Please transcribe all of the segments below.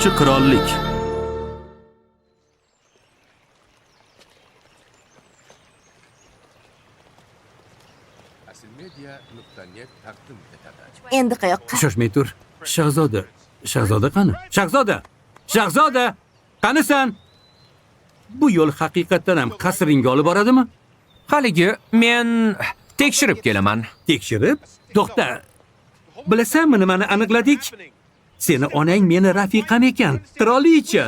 Uchinchi qirollik. Endi qayoqqa? Shoshmay tur. Shahzoda, shahzoda qani? Shahzoda! Shahzoda! Qanisan? Bu yo'l haqiqatdan ham qasringga olib boradimi? Haligi men tekshirib kelaman. Tekshirib? To'xta. Bilasanmi nimani aniqladik? Seni onang meni rafiqam ekan, qirolicha.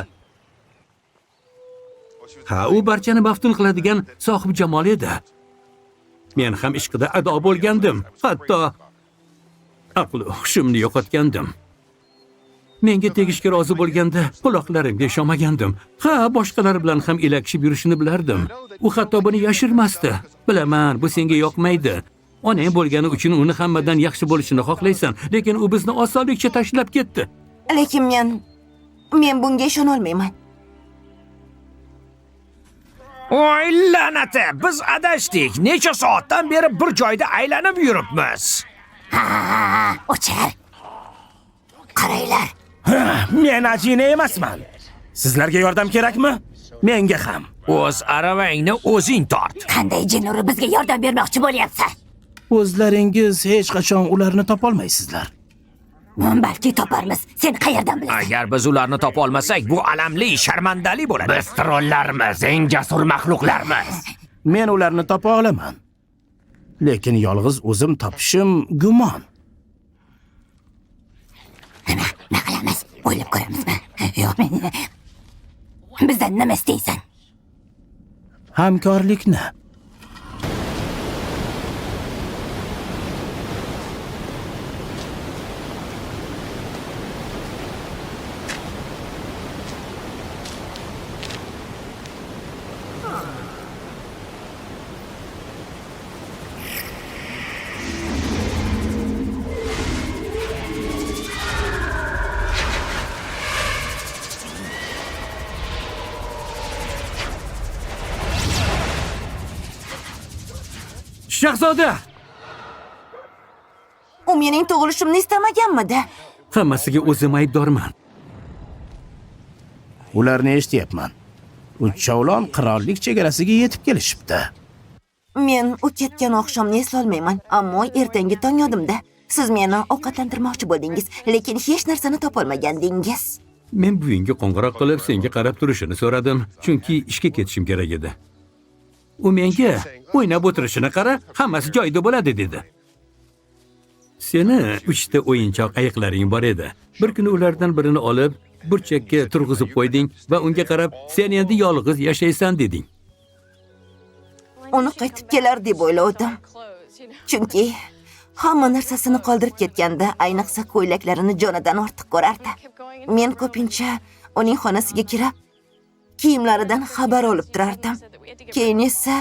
Ha, u barchani maftun qiladigan sohibjamol edi. Men ham ishqida ado bo'lgandim. Hatto aql hushimni yo'qotgandim. Menga tegishga rozi bo'lganda quloqlarimga ishonmagandim. Ha, boshqalar bilan ham elakishib yurishini bilardim. U hatto buni yashirmasdi. Bilaman, bu senga yoqmaydi. Onang bo'lgani uchun uni hammadan yaxshi bo'lishini xohlaysan, lekin u bizni osonlikcha tashlab ketdi. Lekin men bunga ishona olmayman. Voy la'nati, biz adashdik. Necha soatdan beri bir joyda aylanib yuribmiz. Ha, o'chir. Qaranglar. Men ajina emasman. Sizlarga yordam kerakmi? Menga ham. O'z aravangni o'zing tort. Qanday jin uri bizga yordam bermoqchi bo'lyapsan? O'zlaringiz hech qachon ularni topolmaysizlar. Balki toparmiz. Sen qayerdan bilasan? Agar biz ularni topa olmasak, bu alamli, sharmandali bo'ladi. Biz trollarmiz, eng jasur maxluqlarmiz. Men ularni topa olaman. Lekin yolg'iz o'zim topishim gumon. Nima qilamiz? O'ylab ko'ramizmi? Yo'q, men bizdan nima istaysan? Hamkorlikni. Shahzoda! U mening tug'ilishimni istamaganmidi? Hammasiga o'zim aybdorman. Ularni eshityapman. Uchovlon qirollik chegarasiga yetib kelishibdi. Men u ketgan oqshomni eslolmayman, ammo ertangi tong yodimda. Siz meni ovqatlantirmoqchi bo'ldingiz, lekin hech narsani topolmagandingiz. Men buvingga qo'ng'iroq qilib senga qarab turishini so'radim, chunki ishga ketishim kerak edi. U menga o'ynab o'tirishini qara, hammasi joyida bo'ladi dedi. Seni 3 ta o'yinchoq ayiqlaring bor edi. Bir kuni ulardan birini olib, burchakka turg'izib qo'yding va unga qarab, sen endi yolg'iz yashaysan deding. Uni qaytib kelar deb o'yladim. Chunki hamma narsasini qoldirib ketganda, ayniqsa ko'ylaklarini jonidan ortiq ko'rardi. Men ko'pincha uning xonasiga kirib, kiyimlaridan xabar olib turardim. Keyin esa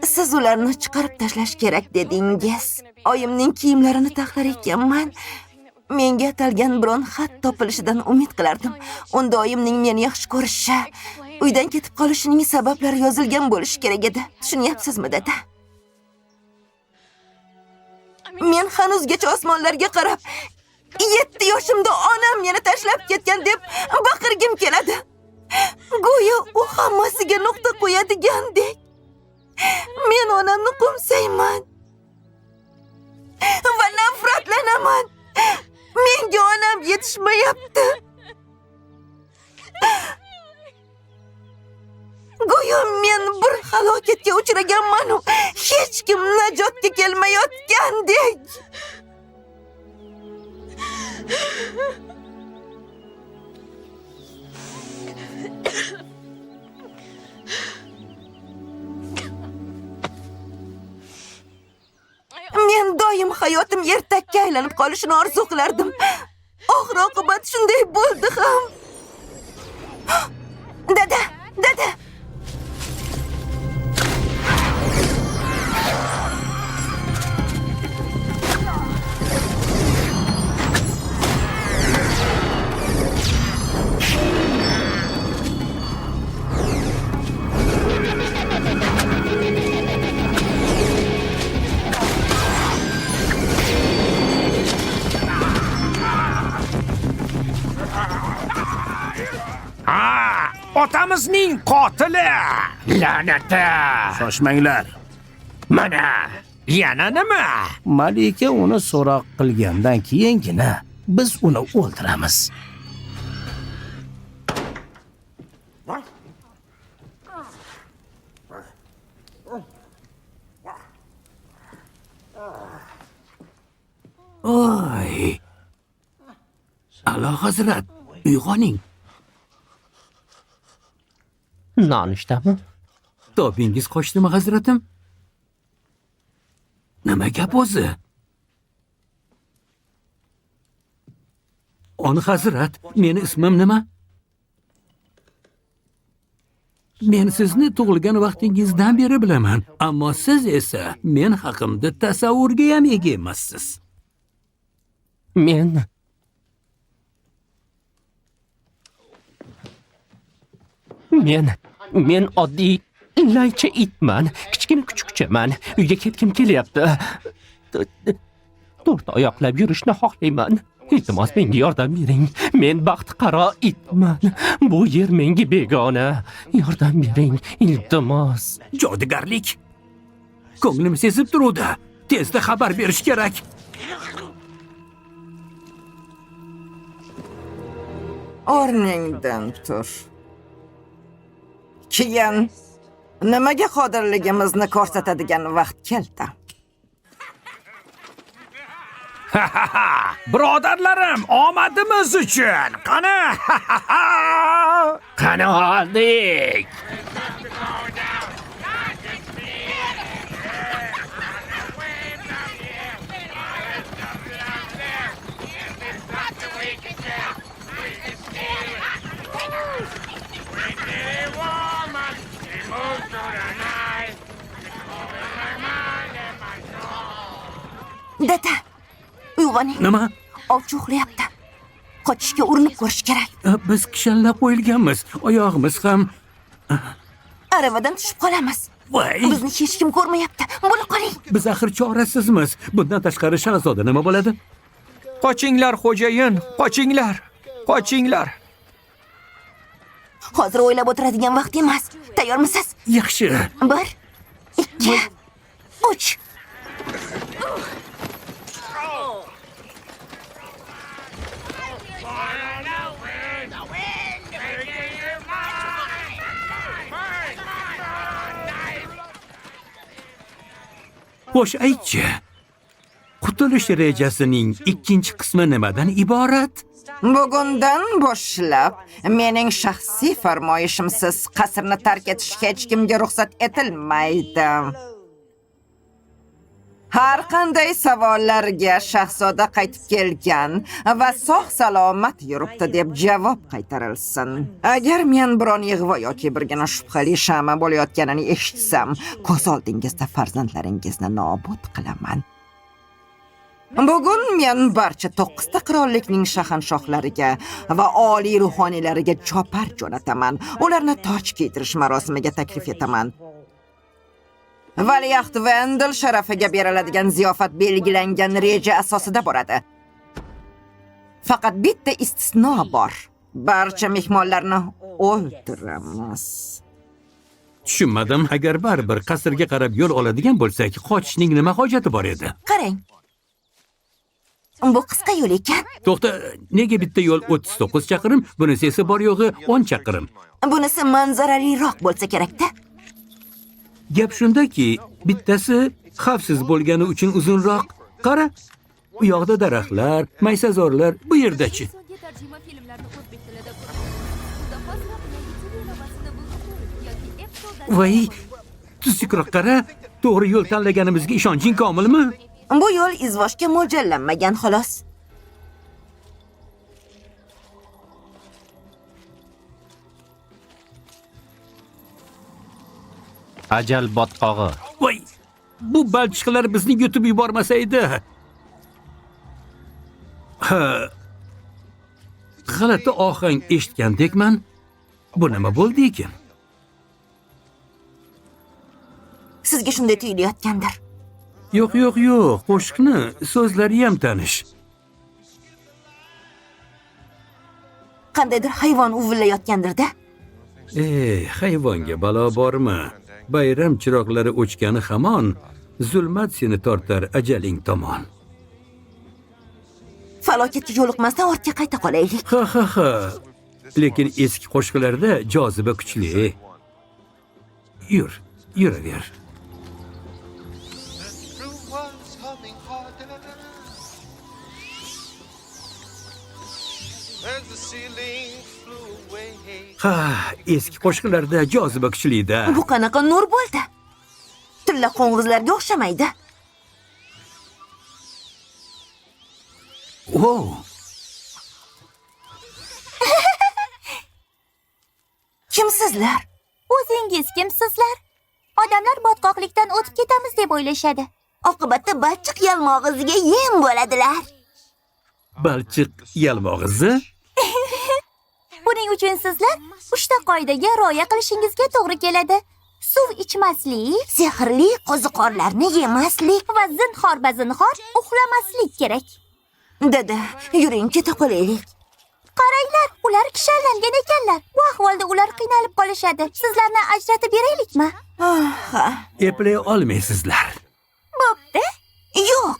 siz ularni chiqarib tashlash kerak dedingiz. Oyimning kiyimlarini taxlar ekanman. Menga atalgan biron xat topilishidan umid qilardim. Unda oyimning meni yaxshi ko'rishi, uydan ketib qolishining sabablari yozilgan bo'lishi kerak edi. Tushunyapsizmi, dada? Men hanuzgacha osmonlarga qarab, 7 yoshimda onam meni tashlab ketgan deb baqirgim keladi. Go'yo u hammasiga nuqta qo'yadigandek. Men onamni qo'msayman va nafratlanaman. Menga onam yetishmayapti. Go'yo men bir halokatga uchraganman-u, hech kim najotga kelmayotgandek. Men doim hayotim ertakka aylanib qolishini orzu qilardim. Oxir oqibat shunday bo'ldi ham. Dada, dada. Ha, otamizning qotili. La'nati! Shoshmanglar. Mana! Yana nima? Malika uni so'roq qilgandan keyingina biz uni o'ldiramiz. Oy! A'lo hazrat, uyg'oning. Nonushtami? Tobingiz qochdimi, hazratim? Nima gap o'zi? Oni hazrat, meni ismim nima? Men sizni tug'ilgan vaqtingizdan beri bilaman, ammo siz esa men haqimda tasavvurga ham ega emassiz. Men Men oddiy laycha itman, kichkina kuchukchaman. Uyga ketgim kelyapti. To'rt oyoqlab yurishni xohlayman. Iltimos menga yordam bering. Men baxtiqaro itman. Bu yer menga begona. Yordam bering, iltimos. Jodugarlik. Ko'nglim sezib turuvdi. Tezda xabar berish kerak. O'rningdan tur. Keyin nimaga qodirligimizni ko'rsatadigan vaqt keldi. Birodarlarim, omadimiz uchun. Qani? Qani oldik? Dada, uyg'oning. Nima? Ovchi uxlayapti. Qochishga urinib ko'rish kerak. Biz kishanlab qo'yilganmiz. Oyog'imiz ham. Aravadan tushib qolamiz. Voy! Bizni hech kim ko'rmayapti. Bo'la qoling. Biz axir chorasizmiz. Bundan tashqari shahzoda nima bo'ladi? Qochinglar, xo'jayin, qochinglar. Qochinglar. Hozir o'ylab o'tiradigan vaqt emas. Tayyormisiz? Yaxshi. 1 2 3. Xo'sh, aytchi. Qutulish rejasining ikkinchi qismi nimadan iborat? Bugundan boshlab mening shaxsiy farmoyishimsiz qasrni tark etish hech kimga ruxsat etilmaydi. Har qanday savollarga shahzoda qaytib kelgan va sog' salomat yuribdi deb javob qaytarilsin. Agar men biron ig'vo yoki birgina shubhali shama bo'layotganini eshitsam, ko'z oldingizda farzandlaringizni nobud qilaman. Bugun men barcha 9 ta qirollikning shahanshohlariga va oliy ruhoniylariga chopar jo'nataman. Ularni toj kiydirish marosimiga taklif etaman. Valiahd Vendel sharafiga beriladigan ziyofat belgilangan reja asosida boradi. Faqat bitta istisno bor. Barcha mehmonlarni o'ldiramiz. Tushunmadim. Agar baribir qasrga qarab yo'l oladigan bo'lsak, qochishning nima hojati bor edi? Qarang. Bu qisqa yo'l ekan. To'xta, nega bitta yo'l 39 chaqirim, bunisi esa bor yo'g'i 10 chaqirim? Bunisi manzaraliroq bo'lsa kerak-da. Gap shundaki, bittasi xavfsiz bo'lgani uchun uzunroq. Qara, u yoqda daraxtlar, maysazorlar, bu yerda-chi? Voy, tuzukroq qara, to'g'ri yo'l tanlaganimizga ishonching komilmi? Bu yo'l izvoshga mo'ljallanmagan xolos. Ajal botqog'i. Voy, bu balchiqlar bizni yutib yubormasa edi. Ha, g'alati ohang eshitgandekman. Bu nima bo'ldi ekan? Sizga shunday tuyulayotgandir. Yo'q, yo'q, yo'q, qo'shiqni so'zlari ham tanish. Qandaydir hayvon uvillayotgandir-da. Ey, hayvonga balo bormi? Bayram chiroqlari o'chgani hamon, zulmat seni tortar ajaling tomon. Falokatga yo'liqmasdan ortga qayta qolaylik. Ha ha ha. Lekin eski qo'shiqlarda joziba kuchli. Yur, yuraver. Ha, eski qo'shiqlarda joziba kuchli-da. Bu qanaqa nur bo'ldi? Tilla qo'ng'izlarga o'xshamaydi. Wow. Kimsizlar? O'zingiz kimsizlar? Odamlar botqoqlikdan o'tib ketamiz deb o'ylashadi. Oqibatda balchiq yalmog'iziga yem bo'ladilar. Balchiq yalmog'izi? Buning uchun sizlar 3 ta qoidaga rioya qilishingizga to'g'ri keladi. Suv ichmaslik, sehrli qo'ziqorlarni yemaslik va zinhor bazinhor uxlamaslik kerak. Dada, yuring, keta qolaylik. Qaranglar, ular kishanlangan ekanlar. Bu ahvolda ular qiynalib qolishadi. Sizlarni ajratib beraylikmi? Ha. Eplay olmaysizlar. Bo'pti. Yo'q,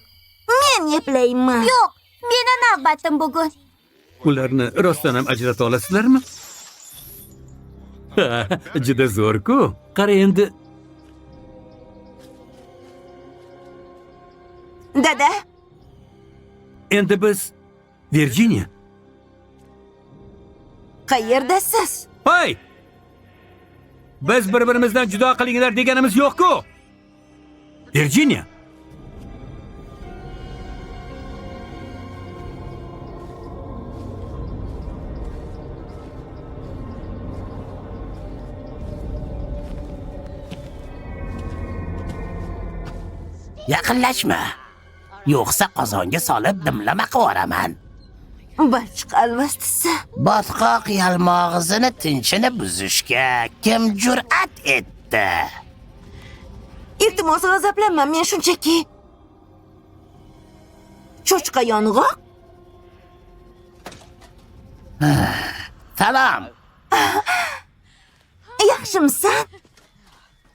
men eplayman. Yo'q, meni navbatim bugun. Ularni rostdan ham ajrata olasizlarmi? Ha, juda zo'r-ku. Qara endi. Dada. Endi biz Virginia. Qayerdasiz? Hey! Biz bir-birimizdan judo qilinglar deganimiz yo'q-ku. Virginia. Yaqinlashma. Yo'qsa qozonga solib dimlama qilib. Balchiq alvastisi. Botqoq yalmog'izini tinchini buzishga kim jur'at etdi? Iltimos, g'azablanma, men shunchaki cho'chqa yong'oq. Salom. Yaxshimisan?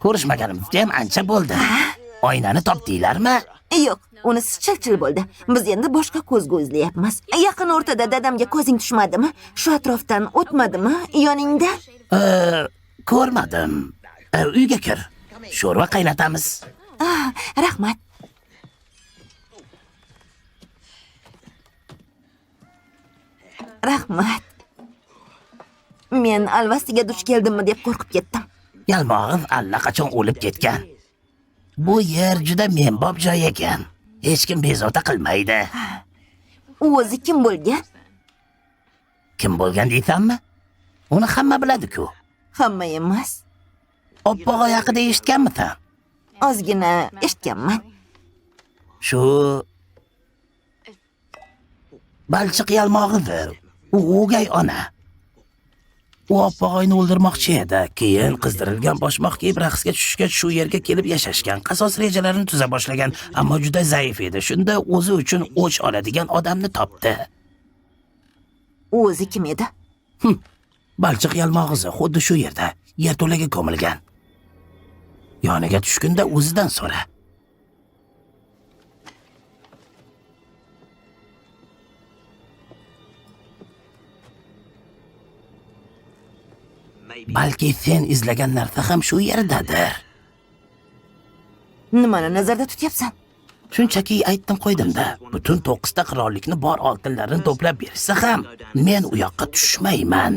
Ko'rishmaganimizga ham ancha bo'ldi. Oynani topdinglarmi? Yo'q, unisi chil-chil bo'ldi. Biz endi boshqa ko'zgu izlayapmiz. Yaqin o'rtada dadamga ko'zing tushmadimi? Shu atrofdan o'tmadimi yoningda? Ko'rmadim. Uyga kir. Sho'rva qaynatamiz. Rahmat. Rahmat. Men alvastiga duch keldimmi deb qo'rqib ketdim. Yalmog'iz allaqachon o'lib ketgan. Bu yer juda menbop joy ekan. Hech kim bezovta qilmaydi. U o'zi kim bo'lgan? Kim bo'lgan deysanmi? Uni hamma biladi-ku. Hamma emas. Oppoq haqida eshitganmisan? Ozgina eshitganman. Shu balchiq yalmog'idir. U o'gay ona. U oppog'oyni o'ldirmoqchi edi. Keyin qizdirilgan boshmoq kiyib raqsga tushishga shu yerga kelib yashashgan. Qasos rejalarini tuza boshlagan, ammo juda zaif edi. Shunda o'zi uchun o'ch oladigan odamni topdi. U o'zi kim edi? Balchiq yalmog'izi xuddi shu yerda, yerto'laga ko'milgan. Yoniga tushgunda o'zidan so'ra. Balki sen izlagan narsa ham shu yerdadir. Nimani nazarda tutyapsan? Shunchaki aytdim qo'ydim-da. Butun 9 ta qirollikni bor oltinlarini to'plab berishsa ham men u yoqqa tushmayman.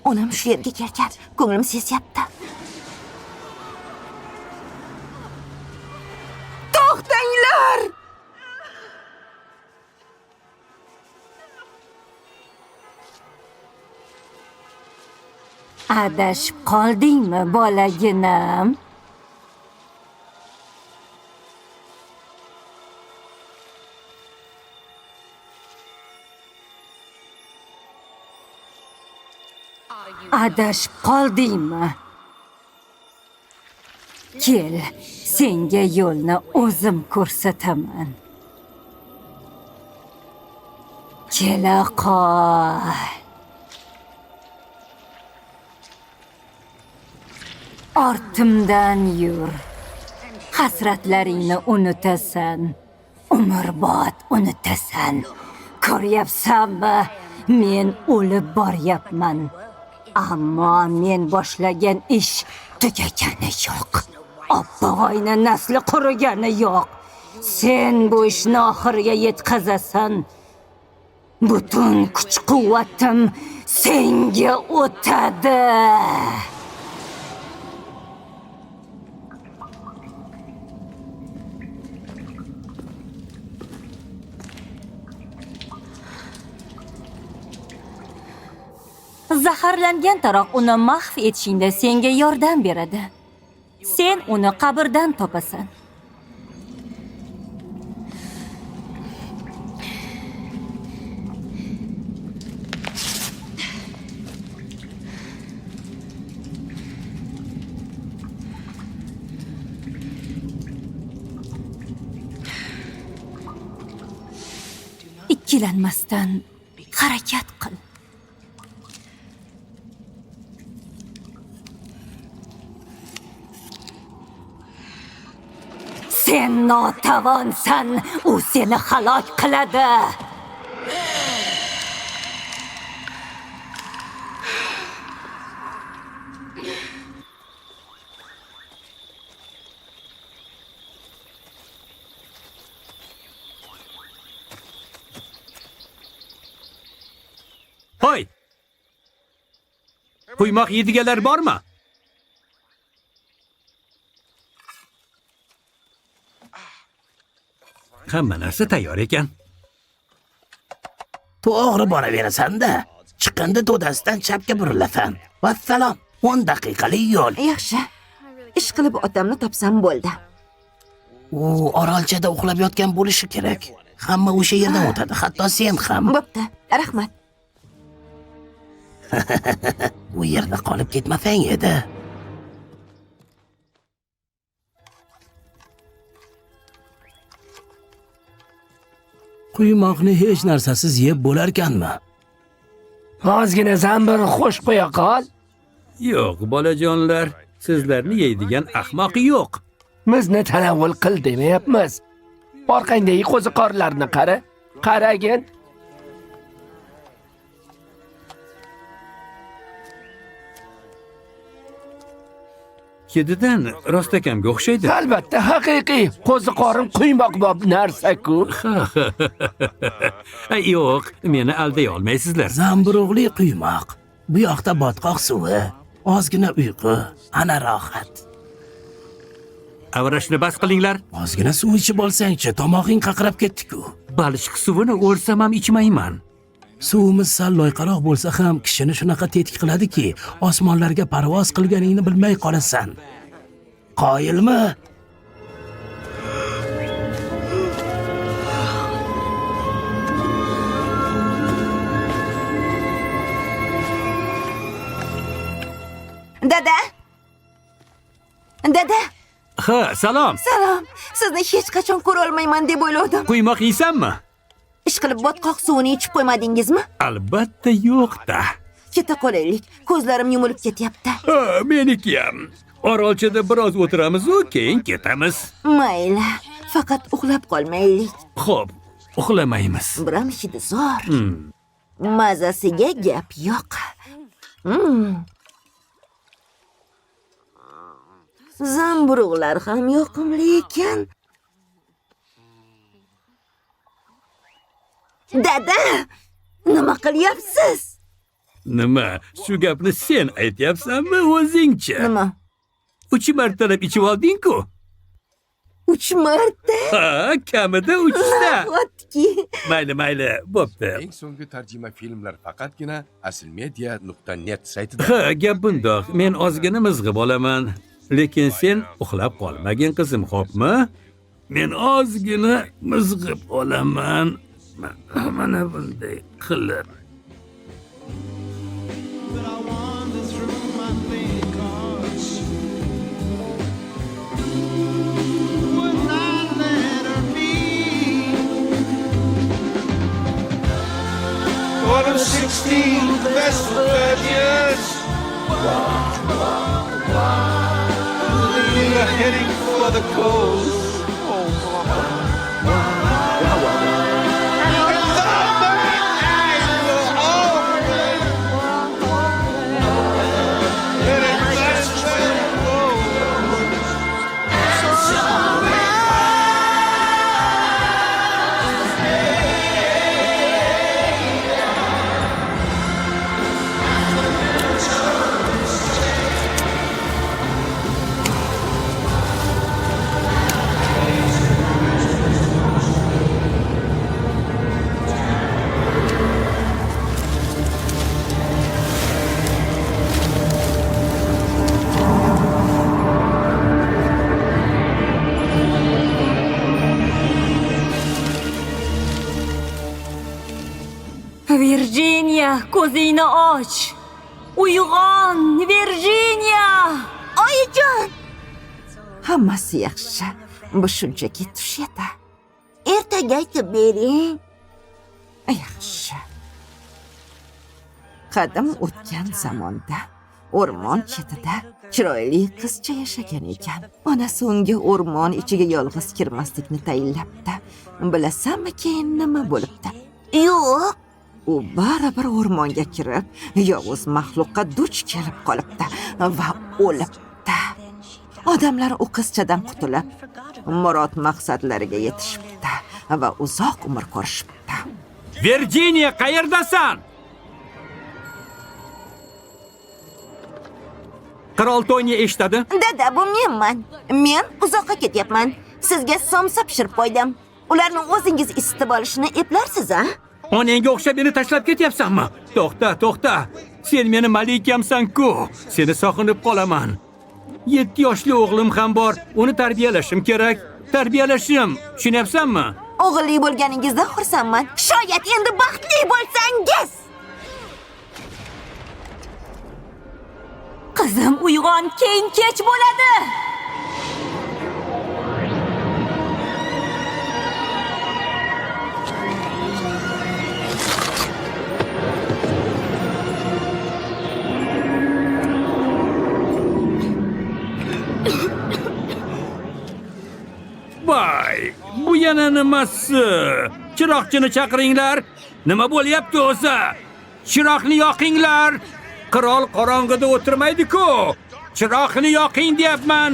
Onam shu yerga kelgan. Ko'nglim sezyapti. To'xtanglar! Adashib qoldingmi, bolaginam? Adashib qoldingmi? Kel, senga yo'lni o'zim ko'rsataman. Kela qol. Ortimdan yur. Hasratlaringni unutasan. Umrbod unutasan. Ko'ryapsanmi? Men o'lib boryapman. Ammo men boshlagan ish tugagani yo'q. Oppog'oyni nasli qurigani yo'q. Sen bu ishni oxiriga yetkazasan. Butun kuch-quvvatim senga o'tadi. Zaharlangan taroq uni mahv etishingda senga yordam beradi. Sen uni qabrdan topasan. Ikkilanmasdan harakat qil. Sen notavonsan, u seni halok qiladi. Hoy! Quymoq yeydiganlar bormi? Hamma narsa tayyor ekan. To'g'ri boraverasan-da, chiqindi to'dasidan chapga burilasan. Vassalom, 10 daqiqalik yo'l. Yaxshi. Ish qilib otamni topsam bo'ldi. U orolchada uxlab yotgan bo'lishi kerak. Hamma o'sha yerdan o'tadi, hatto sen ham. Bo'pti, rahmat. U yerda qolib ketmasang edi. Quymoqni hech narsasiz yeb bo'larkanmi? Ozgina zambir qo'shib qo'ya qol. Yo'q, bolajonlar, sizlarni yeydigan ahmoq yo'q. Bizni tanovul qil demayapmiz. Orqangdagi qo'ziqorlarni qara, qaragin. Hididan rostakamga o'xshaydi. Albatta, haqiqiy qo'ziqorin quymoqbob narsa-ku. Yo'q, meni alday olmaysizlar. Zamburug'li quymoq, bu yoqda botqoq suvi, ozgina uyqu, ana rohat. Avrashni bas qilinglar. Ozgina suv ichib olsangchi, tomog'ing qaqrab ketdi-ku. Balchiq suvini o'lsam ham ichmayman. Suvimiz sal loyqaroq bo'lsa ham kishini shunaqa tetik qiladiki, osmonlarga parvoz qilganingni bilmay qolasan. Qoyilmi? Dada! Dada! Ha, salom. Salom. Sizni hech qachon ko'ra olmayman deb o'yladim. Quymoq yeysanmi? Ish qilib botqoq suvini ichib qo'ymadingizmi? Albatta yo'q-da. Keta qolaylik. Ko'zlarim yumilib ketyapti. Ha, meniki ham. Orolchada biroz o'tiramiz-u, keyin ketamiz. Mayli, faqat uxlab qolmaylik. Xo'p, uxlamaymiz. Biram hidi zo'r. Mazasiga gap yo'q. Zamburug'lar ham yoqimli ekan. Dada, nima qilyapsiz? Nima? Shu gapni sen aytyapsanmi o'zingcha? Nima? 3 martalab ichib olding-ku. 3 marta? Ha, kamida 3 ta. Nahotki? Mayli, mayli, bo'pti. Eng so'nggi tarjima filmlar faqatgina aslmedia.net saytida. Ha, gap bundoq. Men ozgina mizg'ib olaman. Lekin sen uxlab qolmagin qizim, xo'pmi? Men ozgina mizg'ib olaman. Mana bunday qilib. One of 16 best years. Heading for the coast. Virginia, ko'zingni och. Uyg'on, Virginia! Oyijon! Hammasi yaxshi. Bu shunchaki tush edi. Ertaga aytib bering. Yaxshi. Qadim o'tgan zamonda o'rmon chetida chiroyli qizcha yashagan ekan. Onasi unga o'rmon ichiga yolg'iz kirmaslikni tayinlabdi. Bilasanmi keyin nima bo'libdi? Yo'q. U baribir o'rmonga kirib, yovuz maxluqqa duch kelib qolibdi va o'libdi. Odamlar u qizchadan qutulib, murod maqsadlariga yetishibdi va uzoq umr ko'rishibdi. Virginia, qayerdasan? Qirol Toni eshitadi? Dada, bu menman. Men uzoqqa ketyapman. Sizga somsa pishirib qo'ydim. Ularni o'zingiz isitib olishni eplarsiz, a? Onangga o'xshab meni tashlab ketyapsanmi? To'xta, to'xta. Sen meni malikamsan-ku. Seni sog'inib qolaman. 7 yoshli o'g'lim ham bor. Uni tarbiyalashim kerak. Tarbiyalashim. Tushunyapsanmi? O'g'illi bo'lganingizdan xursandman. Shoyat endi baxtli bo'lsangiz. Qizim, uyg'on, keyin kech bo'ladi. Voy, bu yana nimasi? Chiroqchini chaqiringlar. Nima bo'lyapti o'zi? Chiroqni yoqinglar. Qirol qorong'ida o'tirmaydi-ku. Chiroqni yoqing deyapman.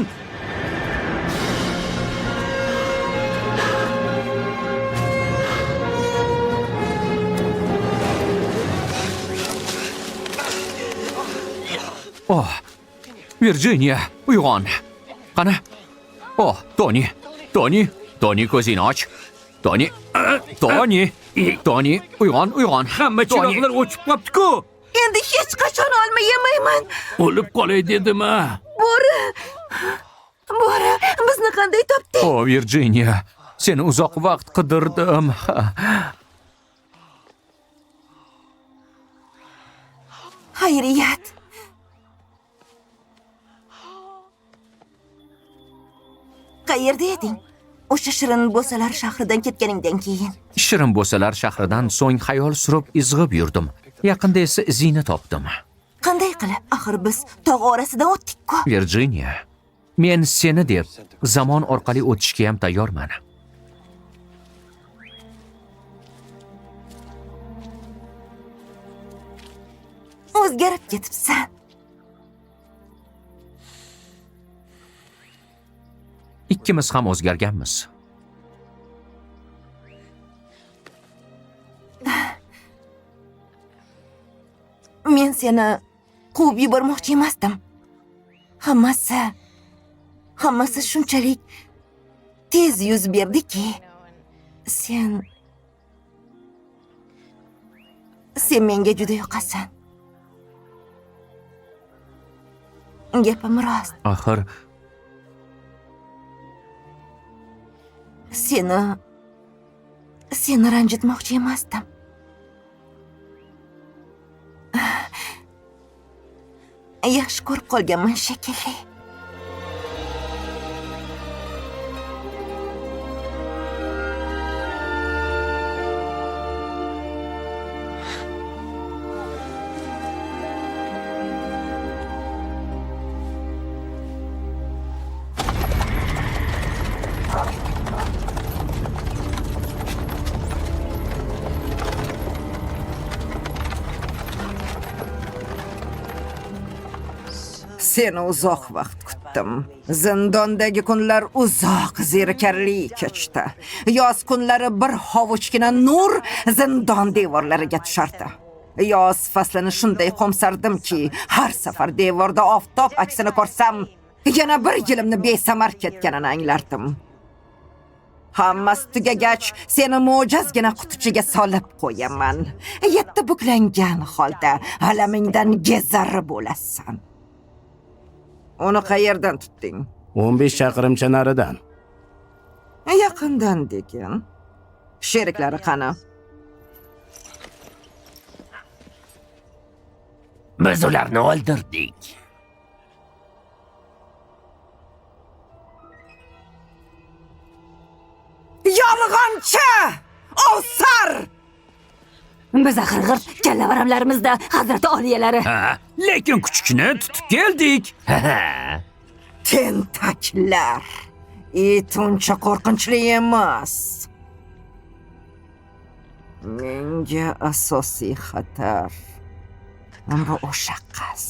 Oh, Virginia, uyg'on. Qani? Oh, Toni. Toni, Toni ko'zingni och. Toni, Toni, Toni, uyg'on, uyg'on. Hamma chiroqlar o'chib qopti-ku. Endi hech qachon olma yemayman. O'lib qolay dedim-a. Bo'ri. Bo'ri, bizni qanday topding? Oh, Virginia, seni uzoq vaqt qidirdim. Xayriyat. Qayerda eding? O'sha shirin bo'salar shahridan ketganingdan keyin. Shirin bo'salar shahridan so'ng xayol surib izg'ib yurdim. Yaqinda esa izingni topdim. Qanday qilib? Axir biz tog' orasidan o'tdik-ku. Virginia, men seni deb zamon orqali o'tishga ham tayyorman. O'zgarib ketibsan. Ikkimiz ham o'zgarganmiz. Men seni quvib yubormoqchi emasdim. Hammasi shunchalik tez yuz berdiki, sen menga juda yoqasan. Gapim rost. Axir seni ranjitmoqchi emasdim. Yaxshi ko'rib qolganman shekilli. Seni uzoq vaqt kutdim. Zindondagi kunlar uzoq zerikarli kechdi. Yoz kunlari bir hovuchgina nur zindon devorlariga tushardi. Yoz faslini shunday qo'msardimki, har safar devorda oftob aksini ko'rsam, yana bir yilimni besamar ketganini anglardim. Hammasi tugagach, seni mo'jazgina qutichaga solib qo'yaman. Yetti buklangan holda alamingdan gezar bo'lasan. Uni qayerdan tutding? 15 chaqirimcha naridan. Yaqindan degin. Sheriklari qani? Biz ularni o'ldirdik. Yolg'onchi! Ovsar! Biz axir g'irt kallavaramlarimizda Hazrati oliyalari. Ha, lekin kuchukni tutib keldik. Tentaklar! It uncha qo'rqinchli emas. Menga asosiy xatar bu o'sha qiz.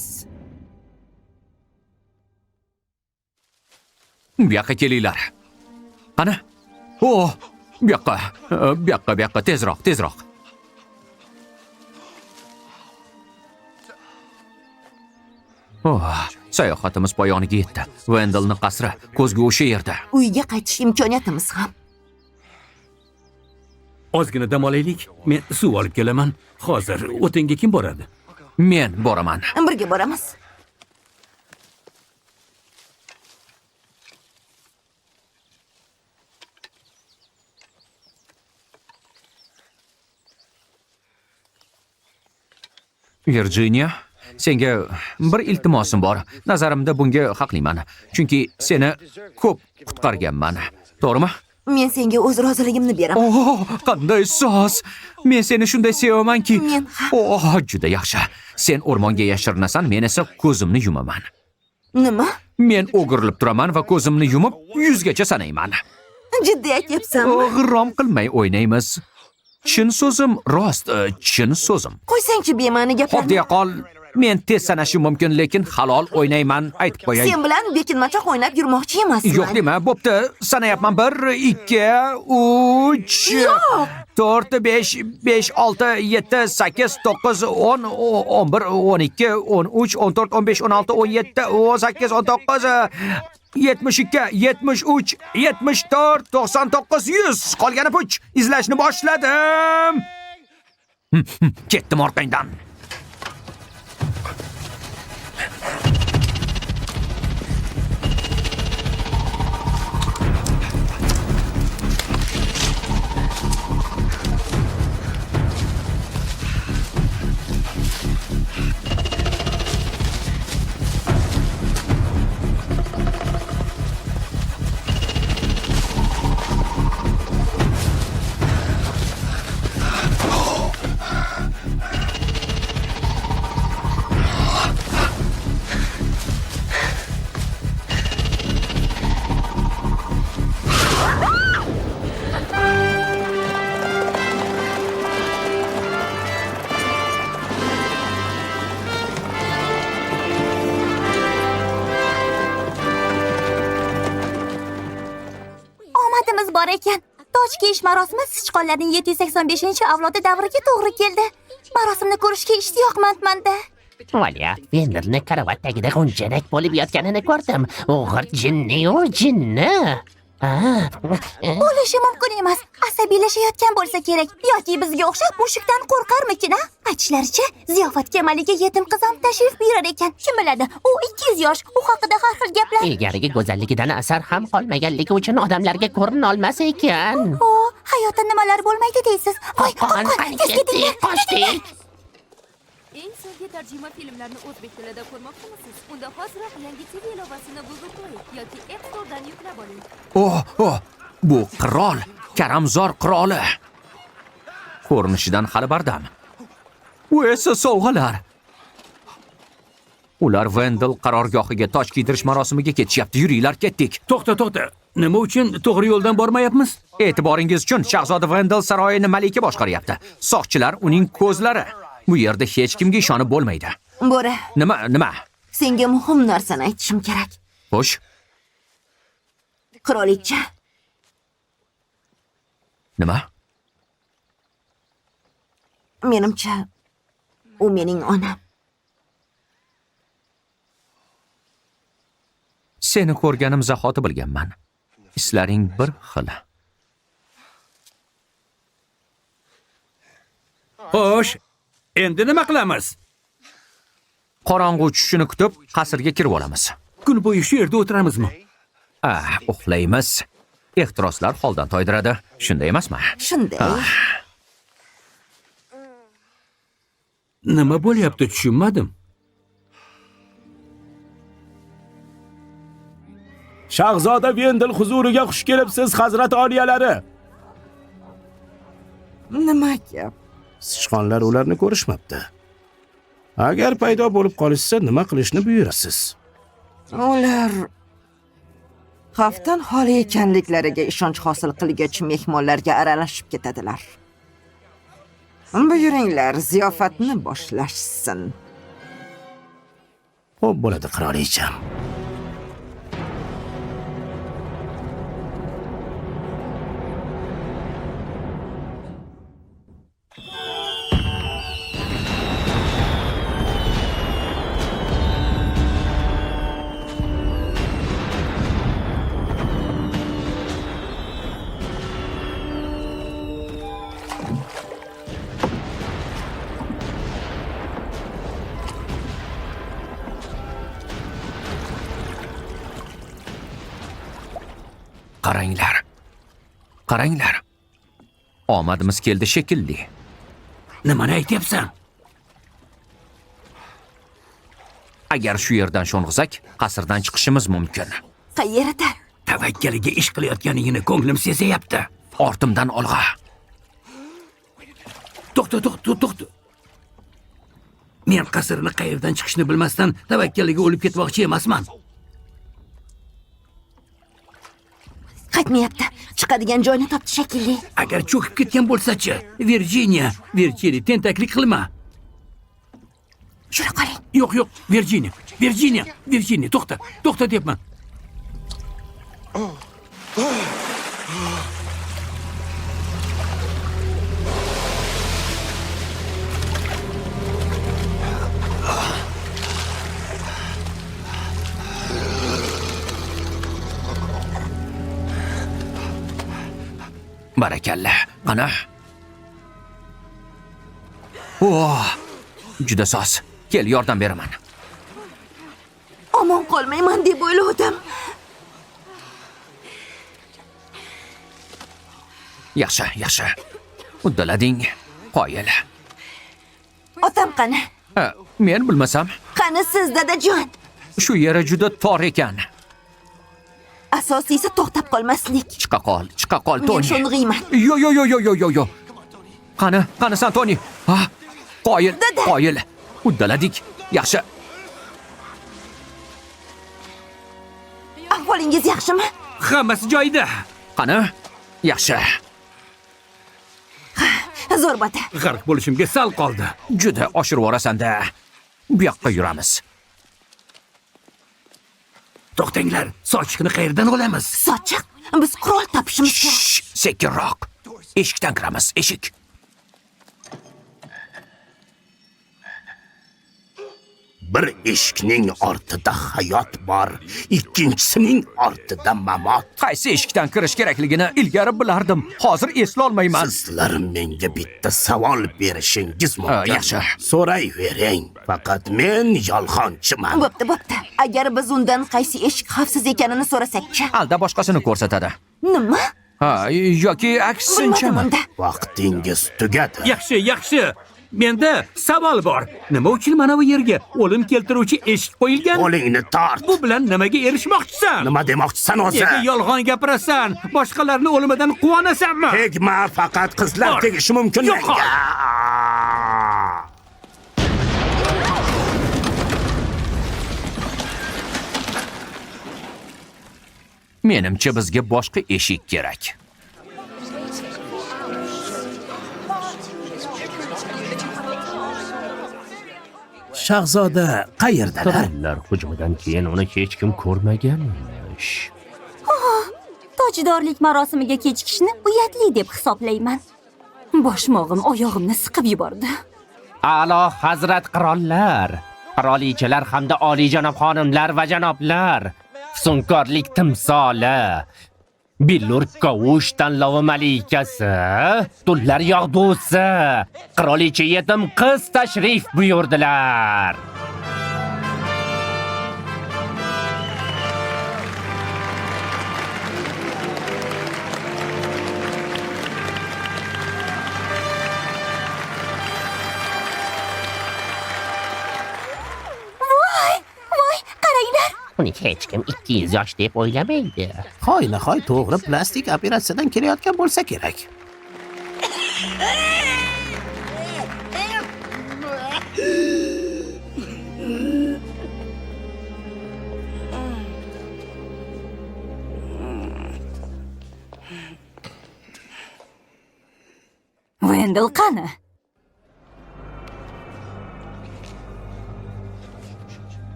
Bu yoqqa kelinglar. Qani? Oh, bu yoqqa, bu yoqqa, bu yoqqa, tezroq, tezroq. Oh, sayohatimiz poyoniga yetdi. Vendelning qasri ko'zga o'sha yerda. Uyga qaytish imkoniyatimiz ham. Ozgina dam olaylik. Men suv olib kelaman. Hozir o'tinga kim boradi? Men boraman. Birga boramiz. Virginia, senga bir iltimosim bor. Nazarimda bunga haqliman. Chunki seni ko'p qutqarganman. To'g'rimi? Men senga o'z roziligimni beraman. Oh, qanday soz! Men seni shunday sevamanki. Men ham. Oh, juda yaxshi. Sen o'rmonga yashirinasan, men esa ko'zimni yumaman. Nima? Men o'girilib turaman va ko'zimni yumib 100 gacha sanayman. Jiddiy aytyapsanmi? G'irrom qilmay o'ynaymiz. Chin so'zim rost, chin so'zim. Qo'ysangchi bema'ni gaplarni. Xo'p deya qol. Men tez sanashim mumkin, lekin halol o'ynayman, aytib qo'yay. Sen bilan bekinmachoq o'ynab yurmoqchi emasman. Yo'q dema, bo'pti. Sanayapman. 1 2 3 4 5 5 6 7 8 9 10 11 12 13 14 15 16 17 18 19 72 73 74 99 100. Qolgani puch. Izlashni boshladim. Ketdim orqangdan. Bor ekan. Toj kiyish marosimi sichqonlarning 785-avlodi davriga to'g'ri keldi. Marosimni ko'rishga ishtiyoqmandman-da. Valiaht Vendelni karavot tagida g'unjanak bo'lib yotganini ko'rdim. O'g'ir jinni, u jinni. Bo'lishi mumkin emas. Asabiylashayotgan bo'lsa kerak yoki bizga o'xshab mushukdan qo'rqarmikin, a? Aytishlaricha, ziyofatga malika yetim qiz ham tashrif buyurar ekan. Kim biladi, u 200 yosh, u haqida har xil gaplar. Ilgarigi go'zalligidan asar ham qolmaganligi uchun odamlarga ko'rina olmas ekan. O, hayotda nimalar bo'lmaydi deysiz. Voy, Qopqon, qopqon, tez ketinglar. Qochdik. Eng so'nggi tarjima filmlarni o'zbek tilida ko'rmoqchimisiz? Unda hoziroq yangi TV ilovasini Google Play yoki App Store'dan yuklab oling. Oh, oh, bu qirol, karamzor qiroli. Ko'rinishidan hali bardam. U esa sovg'alar. Ular Vendel qarorgohiga toj kiydirish marosimiga ketishyapti. Yuringlar, ketdik. To'xta, to'xta. Nima uchun to'g'ri yo'ldan bormayapmiz? E'tiboringiz uchun Shahzoda Vendel saroyini malika boshqaryapti. Soqchilar uning ko'zlari. Bu yerda hech kimga ishonib bo'lmaydi. Bo'ri. Nima, nima? Senga muhim narsani aytishim kerak. Xo'sh. Qirolicha. Nima? Menimcha, u mening onam. Seni ko'rganim zahoti bilganman. Islaring bir xil. Xo'sh, endi nima qilamiz? Qorong'u tushishini kutib, qasrga kirib olamiz. Kun bo'yi shu yerda o'tiramizmi? Ah, uxlaymiz. Ehtiroslar holdan toydiradi. Shunday emasmi? Shunday. Nima bo'lyapti tushunmadim. Shahzoda Vendel huzuriga xush kelibsiz, Hazrat oliyalari. Nima gap? Sichqonlar ularni ko'rishmabdi. Agar paydo bo'lib qolishsa, nima qilishni buyurasiz? Ular xavfdan xoli ekanliklariga ishonch hosil qilgach mehmonlarga aralashib ketadilar. Buyuringlar, ziyofatni boshlashsin. Xo'p bo'ladi, qirolicham. Qaranglar. Qaranglar. Omadimiz keldi shekilli. Nimani aytyapsan? Agar shu yerdan sho'ng'izak, qasrdan chiqishimiz mumkin. Qayerda? Tavakkaliga ish qilayotganingini ko'nglim sezayapti. Ortimdan olg'a. To'xta, to'xta, to'xta. Men qasrni qayerdan chiqishni bilmasdan tavakkaliga o'lib ketmoqchi emasman. Qaytmayapti. Chiqadigan joyni topdi shekilli. Agar cho'kib ketgan bo'lsa-chi? Virginia, Virginia, tentaklik qilma. Yura qoling. Yo'q, yo'q, Virginia, Virginia, Virginia, to'xta, to'xta deyapman. Barakalla. Qani? Oh, juda soz. Kel, yordam beraman. Omon qolmayman deb o'yladim. Yaxshi, yaxshi. Uddalading. Qoyil. Otam qani? Men bilmasam. Qani siz, dadajon? Shu yeri juda tor ekan. Asosiysi to'xtab qolmaslik. Chiqa qol, chiqa qol, Toni. Men sho'ng'iyman. Yo, yo, yo, yo, yo, yo, yo. Qani, qanisan, Toni? Ha? Qoyil, qoyil. Uddaladik. Yaxshi. Ahvolingiz yaxshimi? Hammasi joyida. Qani? Yaxshi. Ha, zo'r bota. G'arq bo'lishimga sal qoldi. Juda oshirib yuborasan-da. Bu yoqqa yuramiz. To'xtanglar, sochiqni qayerdan olamiz? Sochiq? Biz qurol topishimiz kerak. Sekinroq. Eshikdan kiramiz, eshik. Bir eshikning ortida hayot bor, ikkinchisining ortida mamot. Qaysi eshikdan kirish kerakligini ilgari bilardim. Hozir eslolmayman. Sizlar menga bitta savol berishingiz mumkin. Yaxshi. So'rayvering. Faqat men yolg'onchiman. Bo'pti, bo'pti. Agar biz undan qaysi eshik xavfsiz ekanini so'rasak-chi? Alda boshqasini ko'rsatadi. Nima? Ha, yoki aksinchami? Vaqtingiz tugadi. Yaxshi, yaxshi. Menda savol bor. Nima uchun mana bu yerga o'lim keltiruvchi eshik qo'yilgan? Qo'lingni tort. Bu bilan nimaga erishmoqchisan? Nima demoqchisan o'zi? Nega yolg'on gapirasan? Boshqalarni o'limidan quvonasanmi? Tegma, faqat qizlar tegishi mumkin. Yo'qol. Menimcha bizga boshqa eshik kerak. Shahzoda qayerdalar? Trollar hujumidan keyin uni hech kim ko'rmaganmish. Tojdorlik marosimiga kechikishni uyatli deb hisoblayman. Boshmog'im oyog'imni siqib yubordi. A'lo hazrat qirollar, qirolichalar hamda oliyjanob xonimlar va janoblar, fusunkorlik timsoli, Billur Kovush tanlovi malikasi, tullar yog'dusi, qirolicha yetim qiz tashrif buyurdilar. Voy, voy, qaranglar. Uni hech kim 200 yosh deb o'ylamaydi. Hoynahoy to'g'ri plastik operatsiyadan kelayotgan bo'lsa kerak. Wendell qani?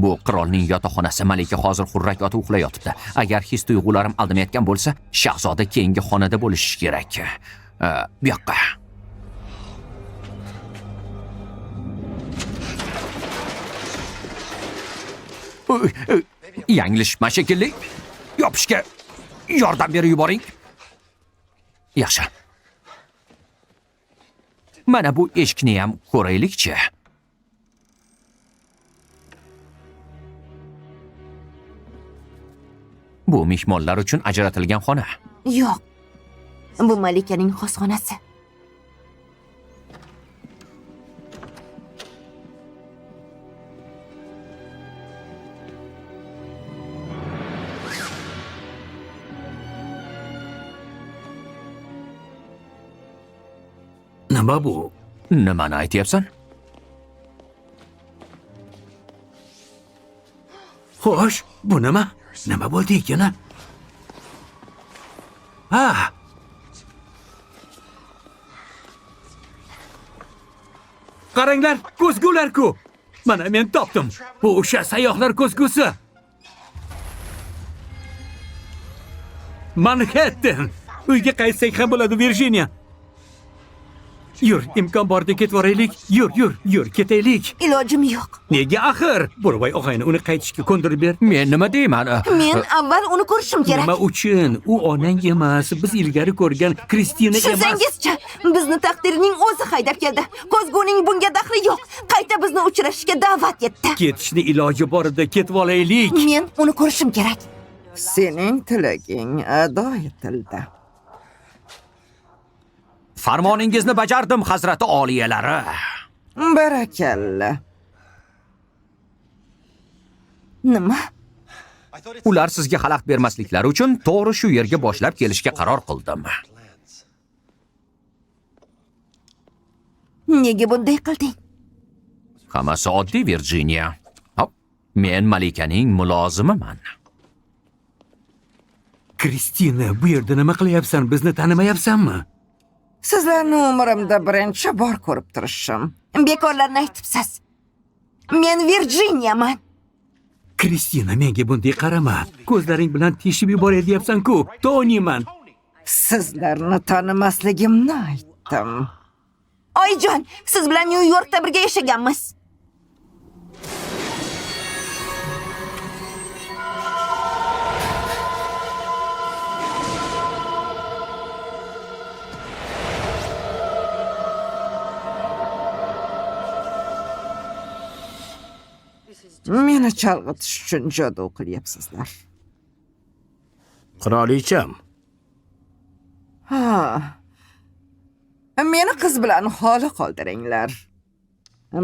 Bu qirolning yotoqxonasi. Malika hozir xurrak otib uxlayotibdi. Agar his tuyg'ularim aldamayotgan bo'lsa, shahzoda keyingi xonada bo'lishi kerak. Bu yoqqa. Yanglishma shekilli. Yopishga yordam berib yuboring. Yaxshi. Mana bu eshikni ham ko'raylikchi. Bu mehmonlar uchun ajratilgan xona. Yo'q. Bu malikaning xos xonasi. Nima bu? Nimani aytyapsan? Xo'sh, bu nima? Nima bo'ldi ekan? Ha! Qaranglar, ko'zgular-ku. Mana men topdim. Bu o'sha sayyohlar ko'zgusi. Manhattan. Uyga qaytsak ham bo'ladi, Virginia. Yur, imkon borda ketvoraylik. Yur, yur, yur, ketaylik. Ilojim yo'q. Nega axir? Bo'rvoy og'ayni uni qaytishga ko'ndirib ber. Men nima deyman? Men avval uni ko'rishim kerak. Nima uchun? U onang emas, biz ilgari ko'rgan Kristina emas. Tushunsangiz-chi, bizni taqdirning o'zi haydab keldi. Ko'zguning bunga daxli yo'q. Qayta bizni uchrashishga da'vat etdi. Ketishni iloji borida ketib olaylik. Men uni ko'rishim kerak. Sening tilaging ado etildi. Farmoningizni bajardim, hazrati oliyalari. Barakalla. Nima? Ular sizga xalaqit bermasliklari uchun to'g'ri shu yerga boshlab kelishga qaror qildim. Nega bunday qilding? Hammasi oddiy, Virginia. Hop, men malikaning mulozimiman. Kristina, bu yerda nima qilyapsan? Bizni tanimayapsanmi? Sizlarni umrimda birinchi bor ko'rib turishim. Bekorlarni aytibsiz. Men Virginiaman. Kristina, menga bunday qarama. Ko'zlaring bilan teshib yuboray deyapsan-ku. Tonyman. Sizlarni tanimasligimni aytdim. Oyijon, siz bilan Nyu-Yorkda birga yashaganmiz. Meni chalg'itish uchun jodu qilyapsizlar. Qirolicham. Ha. Meni qiz bilan xoli qoldiringlar.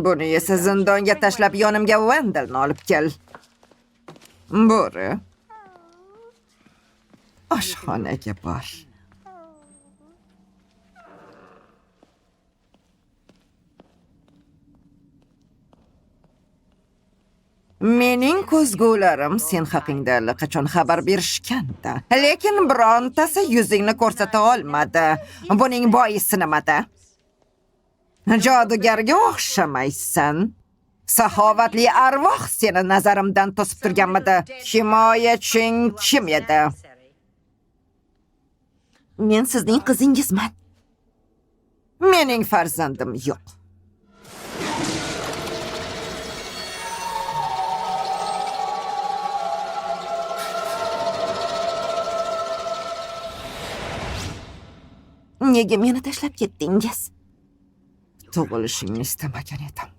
Buni esa zindonga tashlab yonimga Vendelni olib kel. Bo'ri. Oshxonaga bor. Mening ko'zgularim sen haqingda allaqachon xabar berishgandi. Lekin birontasi yuzingni ko'rsata olmadi. Buning boisi nimada? Jodugarga o'xshamaysan. Saxovatli arvoh seni nazarimdan to'sib turganmidi? Himoyaching kim edi? Men sizning qizingizman. Mening farzandim yo'q. Nega meni tashlab ketdingiz? Tug'ilishingni istamagan edim.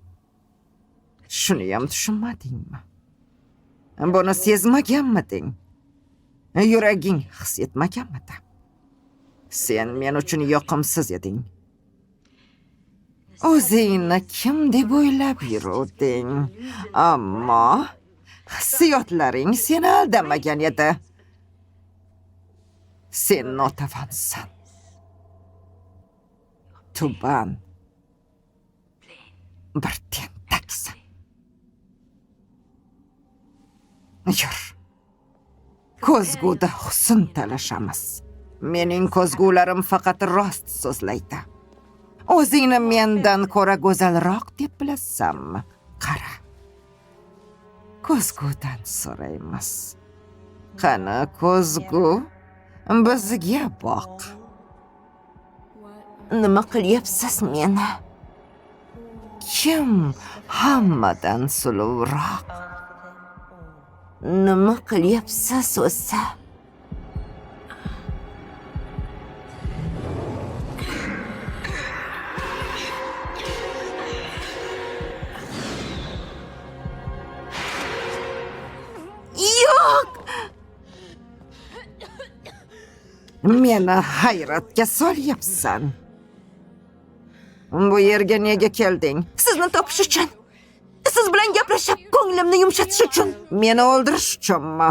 Shuni ham tushunmadingmi? Buni sezmaganmiding? Yuraging his etmaganmidi? Sen men uchun yoqimsiz eding. O'zingni kim deb o'ylab yuruvding? Ammo hissiyotlaring seni aldamagan edi. Sen notavonsan. Tuban bir tentaksan. Yur. Ko'zguda husn talashamiz. Mening ko'zgularim faqat rost so'zlaydi. O'zingni mendan ko'ra go'zalroq deb bilasanmi? Qara. Ko'zgudan so'raymiz. Qani ko'zgu, bizga boq. Nima qilyapsiz meni? Kim hammadan suluvroq? Nima qilyapsiz o'zi? Yo'q! Meni hayratga solyapsan. Bu yerga nega kelding? Sizni topish uchun. Siz bilan gaplashib, ko'nglimni yumshatish uchun. Meni o'ldirish uchunmi?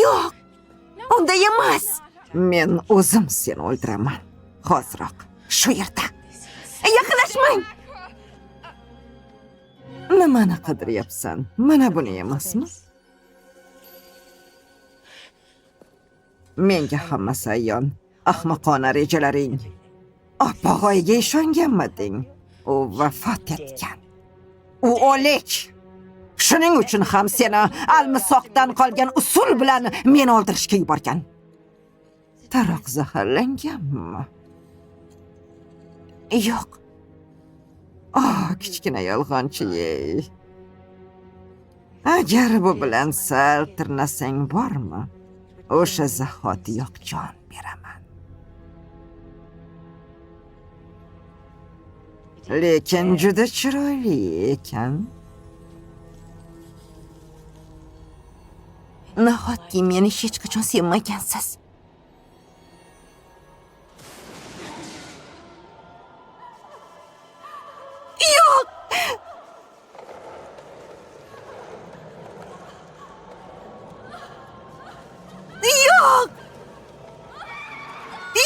Yo'q. Unday emas. Men o'zim seni o'ldiraman. Hoziroq, shu yerda. Yaqinlashmang. Nimani qidiryapsan? Mana buni emasmi? Menga hammasi ayon. Ahmoqona rejalaring. Opog'oyga ishonganmiding? U vafot etgan. U o'lik. Shuning uchun ham seni almisoqdan qolgan usul bilan meni o'ldirishga yuborgan. Taroq zaharlanganmi? Yo'q. Oh, kichkina yolg'onchi. Agar bu bilan sal tirnasang bormi? O'sha zahotiyoq jon beraman. Lekin juda chiroyli ekan. Nahotki meni hech qachon sevmagansiz? Yo'q! Yo'q!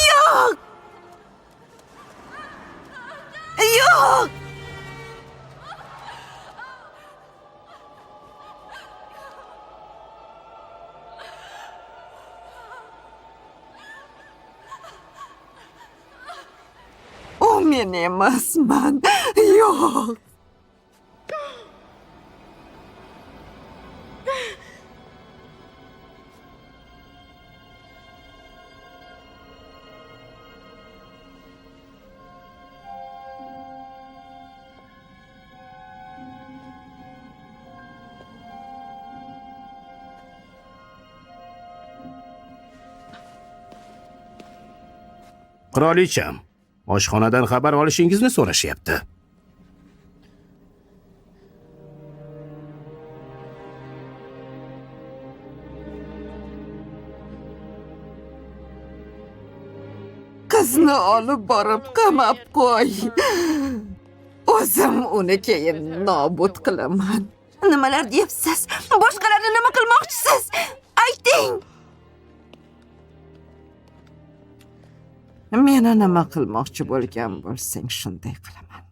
Yo'q! Yo'q! U men emasman. Yo'q. Qirolicham, oshxonadan xabar olishingizni so'rashyapti. Qizni olib borib qamab qo'y. O'zim uni keyin nobud qilaman. Nimalar deyapsiz? Boshqalarni nima qilmoqchisiz? Ayting! Meni nima qilmoqchi bo'lgan bo'lsang, shunday qilaman.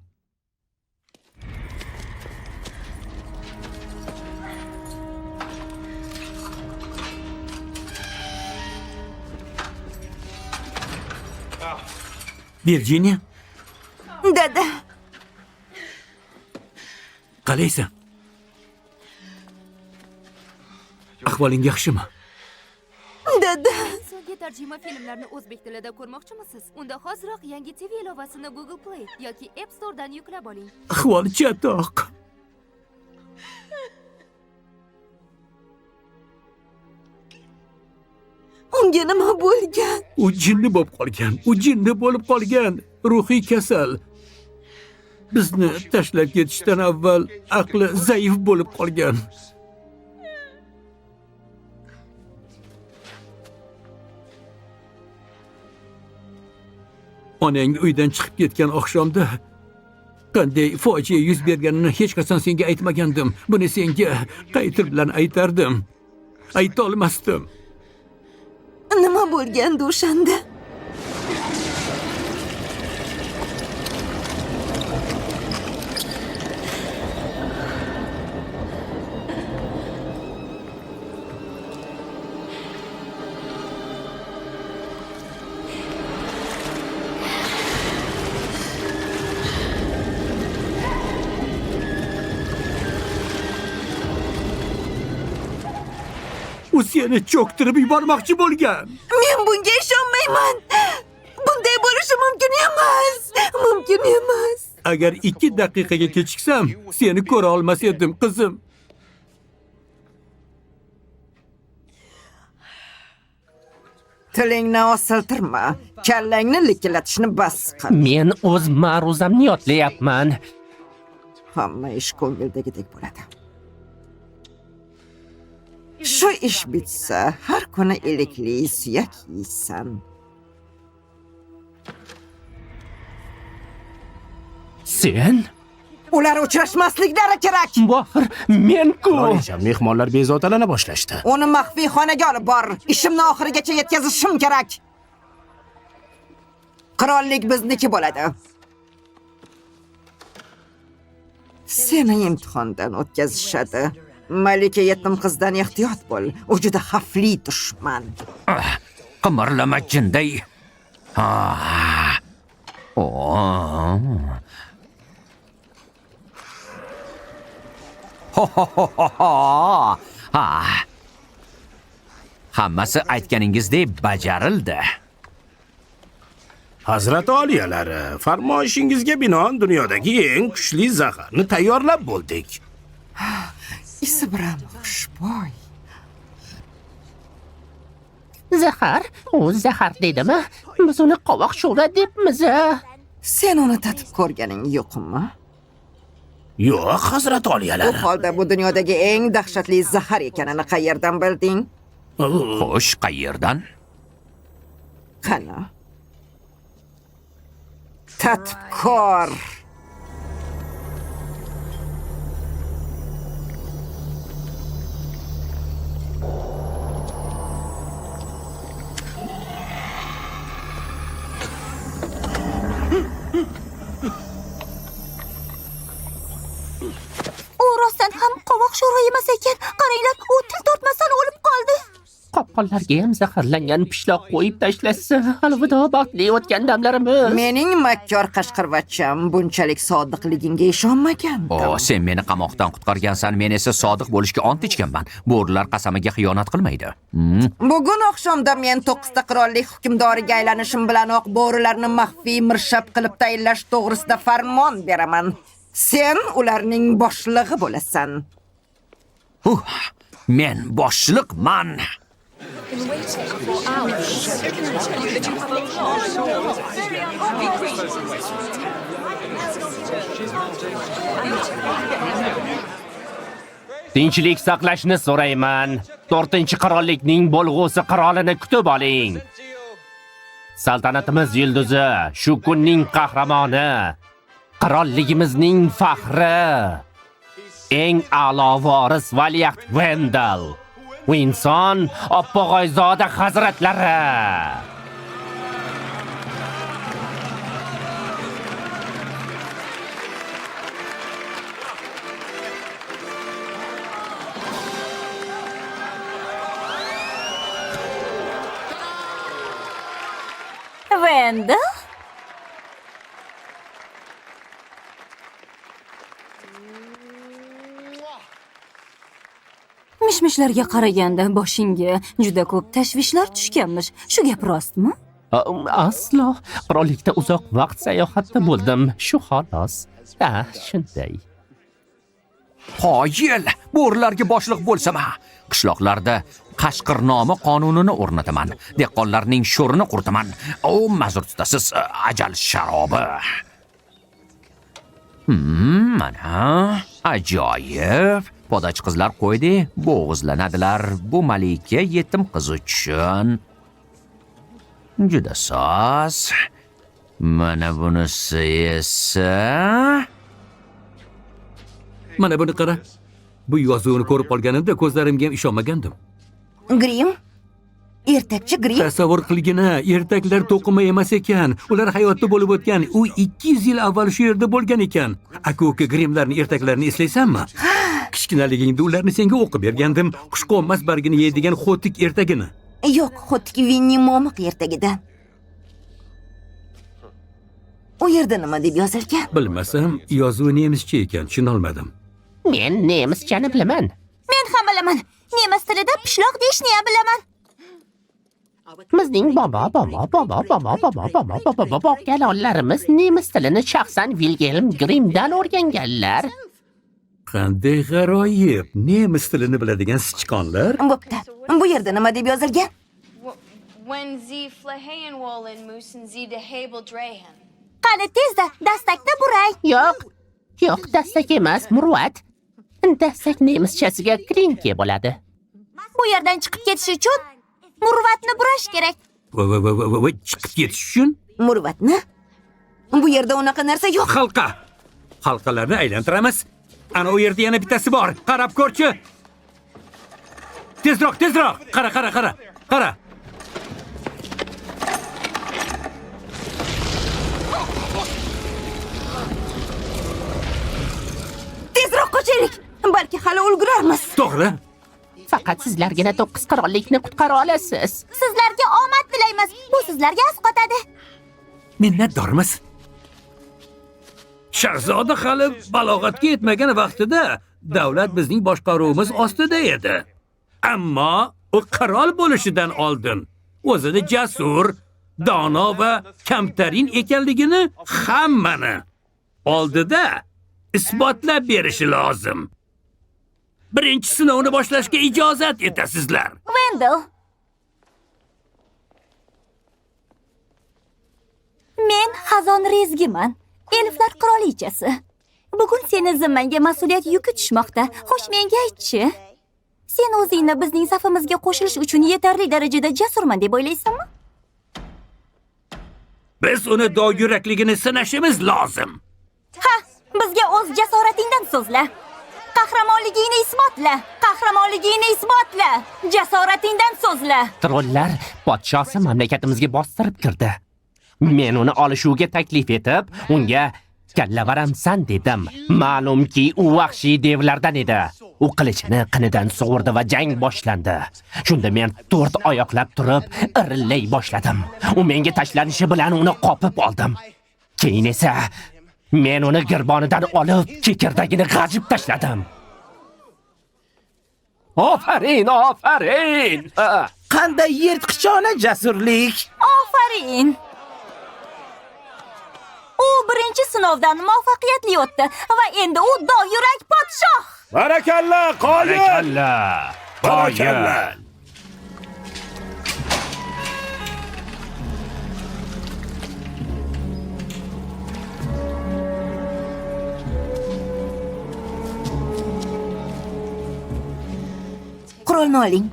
Virginia, Dada, qalaysan? Ahvoling yaxshimi? Dada. Eng so'nggi tarjima filmlarni o'zbek tilida ko'rmoqchimisiz? Unda hoziroq yangi TV ilovasini Google Play yoki App Store'dan yuklab oling. Ahvoli chatoq. Unga nima bo'lgan? U jinni bo'lib qolgan. U jinni bo'lib qolgan. Ruhiy kasal. Bizni tashlab ketishdan avval aqli zaif bo'lib qolgan. Onang uydan chiqib ketgan oqshomda qanday fojia yuz berganini hech qachon senga aytmagandim. Buni senga qay til bilan aytardim? Ayta olmasdim. Nima bo'lgandi o'shanda? U seni cho'ktirib yubormoqchi bo'lgan. Men bunga ishonmayman. Bunday bo'lishi mumkin emas. Mumkin emas. Agar 2 daqiqaga kechiksam, seni ko'ra olmas edim, qizim. Tilingni osiltirma, kallangni likillatishni bas qil. Men o'z ma'ruzamni yodlayapman. Hamma ish ko'ngildagidek bo'ladi. Shu ish bitsa, har kuni ilikli suyak yeysan. Sen? Ular uchrashmasliklari kerak. Bu axir men-ku. Qirolicham, mehmonlar bezovtalana boshlashdi. Uni maxfiy xonaga olib bor. Ishimni oxirigacha yetkazishim kerak. Qirollik bizniki bo'ladi. Seni imtihondan o'tkazishadi. Malika yetim qizdan ehtiyot bo'l. U juda xavfli dushman. Qimirlama jinday. Hammasi aytganingizdek bajarildi. Hazrat oliyalari, farmoyishingizga binoan dunyodagi eng kuchli zaharni tayyorlab bo'ldik. Isi bilan xushbo'y. Zahar? U zahar deydimi? Biz uni qovoq sho'ra debmiz. Sen uni tatib ko'rganing yo'qmi? Yo'q, Hazrat oliyalari. Bu holda bu dunyodagi eng dahshatli zahar ekanini qayerdan bilding? Xo'sh, qayerdan? Qani? Tatib ko'r. U rostdan ham qovoq sho'rva emas ekan. Qaranglar, u til tortmasdan o'lib qoldi. Qopqonlarga ham zaharlangan pishloq qo'yib tashlashsa, alvido baxtli o'tgan damlarimiz. Mening makkor qashqirvachcham bunchalik sodiqligingga ishonmagandim. O, sen meni qamoqdan qutqargansan, men esa sodiq bo'lishga ont ichganman. Bo'rilar qasamiga xiyonat qilmaydi. Bugun oqshomda men 9 ta qirollik hukmdoriga aylanishim bilanoq bo'rilarni maxfiy mirshab qilib tayinlash to'g'risida farmon beraman. Sen ularning boshlig'i bo'lasan. Men boshliqman. Tinchlik saqlashni so'rayman. 4-qirollikning bo'lg'usi qirolini kutib oling. Saltanatimiz yulduzi, shu kunning qahramoni, qirolligimizning faxri, eng a'lo voris valiahd Vendel, Winson Oppog'oyzoda hazratlari. Vendel? Mishmishlarga qaraganda boshingga juda ko'p tashvishlar tushganmish. Shu gap rostmi? Aslo. Qirollikda uzoq vaqt sayohatda bo'ldim. Shu xolos. Ha, shunday. Qoyil, bo'rilarga boshliq bo'lsam, qishloqlarda qashqirnoma qonunini o'rnataman. Dehqonlarning sho'rini qurtaman. O, ma'zur tutasiz, ajal sharobi. Mana ajoyib. Podachi qizlar qo'ydi, bo'g'izlanadilar. Bu malika yetim qiz uchun. Juda soz. Mana bunisi esa... Mana buni qara. Bu yozuvni ko'rib qolganimda ko'zlarimga ham ishonmagandim. Grim? Ertakchi Grim? Tasavvur qilgina, ertaklar to'qima emas ekan. Ular hayotda bo'lib o'tgan. U 200 yil avval shu yerda bo'lgan ekan. Aka-uka Grimlarning ertaklarini eslaysanmi? Kichkinaligingda ularni senga o'qib bergandim. Qushqonmas bargini yeydigan xo'tik ertagini. Yo'q, xo'tik Vinni Momiq ertagidan. U yerda nima deb yozilgan? Bilmasam, yozuvi nemischa ekan, tushunolmadim. Men nemischani bilaman. Men ham bilaman. Nemis tilida pishloq deyishni ham bilaman. Bizning bobo bobo bobo bobo bobo bobo bobo bobo kalonlarimiz nemis tilini shaxsan Vilgelm Grimdan o'rganganlar. Qanday g'aroyib, nemis tilini biladigan sichqonlar. Bo'pti. Bu yerda nima deb yozilgan? Qani tezda dastakni buray. Yo'q. Yo'q, dastak emas, murvat. Dastak nemischasiga klinke bo'ladi. Bu yerdan chiqib ketish uchun murvatni burash kerak. Va chiqib ketish uchun? Murvatni? Bu yerda unaqa narsa yo'q. Halqa. Halqalarni aylantiramiz. Ana u yerda yana bittasi bor. Qarab ko'rchi. Tezroq, tezroq. Qara, qara, qara. Qara. Tezroq qochaylik. Balki hali ulgurarmiz. To'g'ri. Faqat sizlargina 9 qirollikni qutqara olasiz. Sizlarga omad tilaymiz. Bu sizlarga asqotadi. Minnatdormiz. Shahzoda hali balog'atga yetmagan vaqtida davlat bizning boshqaruvimiz ostida edi. Ammo u qirol bo'lishidan oldin o'zini jasur, dono va kamtarin ekanligini hammani oldida isbotlab berishi lozim. Birinchi sinovni boshlashga ijozat etasizlar. Vendel. Men Xazon Rezgiman, elflar qirolichasi. Bugun seni zimmangga mas'uliyat yuki tushmoqda. Xo'sh, menga aytchi. Sen o'zingni bizning safimizga qo'shilish uchun yetarli darajada jasurman deb o'ylaysanmi? Biz uni dovyurakligini sinashimiz lozim. Ha, bizga o'z jasoratingdan so'zla. Qahramonligingni isbotla. Qahramonligingni isbotla. Jasoratingdan so'zla. Trollar podshosi mamlakatimizga bostirib kirdi. Men uni olishuvga taklif etib, unga kallavaramsan dedim. Ma'lumki, u vahshiy devlardan edi. U qilichini qinidan sug'urdi va jang boshlandi. Shunda men 4 oyoqlab turib, irillay boshladim. U menga tashlanishi bilan uni qopib oldim. Keyin esa men uni girbonidan olib, kekirdagini g'ajib tashladim. Ofarin, ofarin! Qanday yirtqichona jasurlik! Ofarin! U birinchi sinovdan muvaffaqiyatli o'tdi va endi u dovyurak podshoh. Barakalla, qoyil! Barakalla, Barakalla. qoyil! Qurolni oling.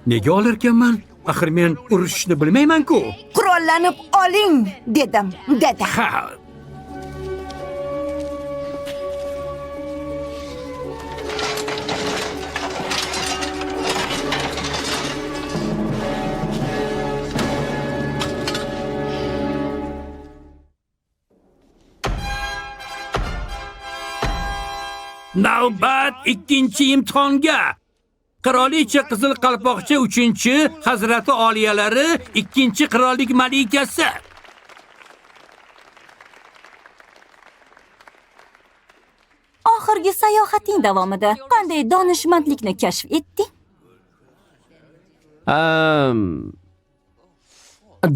Nega olarkanman? Axir men urushishni bilmayman-ku. Qurollanib oling dedim, dada. Ha. Navbat ikkinchi imtihonga. Qirolicha Qizil Qalpoqcha 3-chi Hazrati Oliyalari 2-chi qirollik malikasi. Oxirgi sayohating davomida qanday donishmandlikni kashf etding?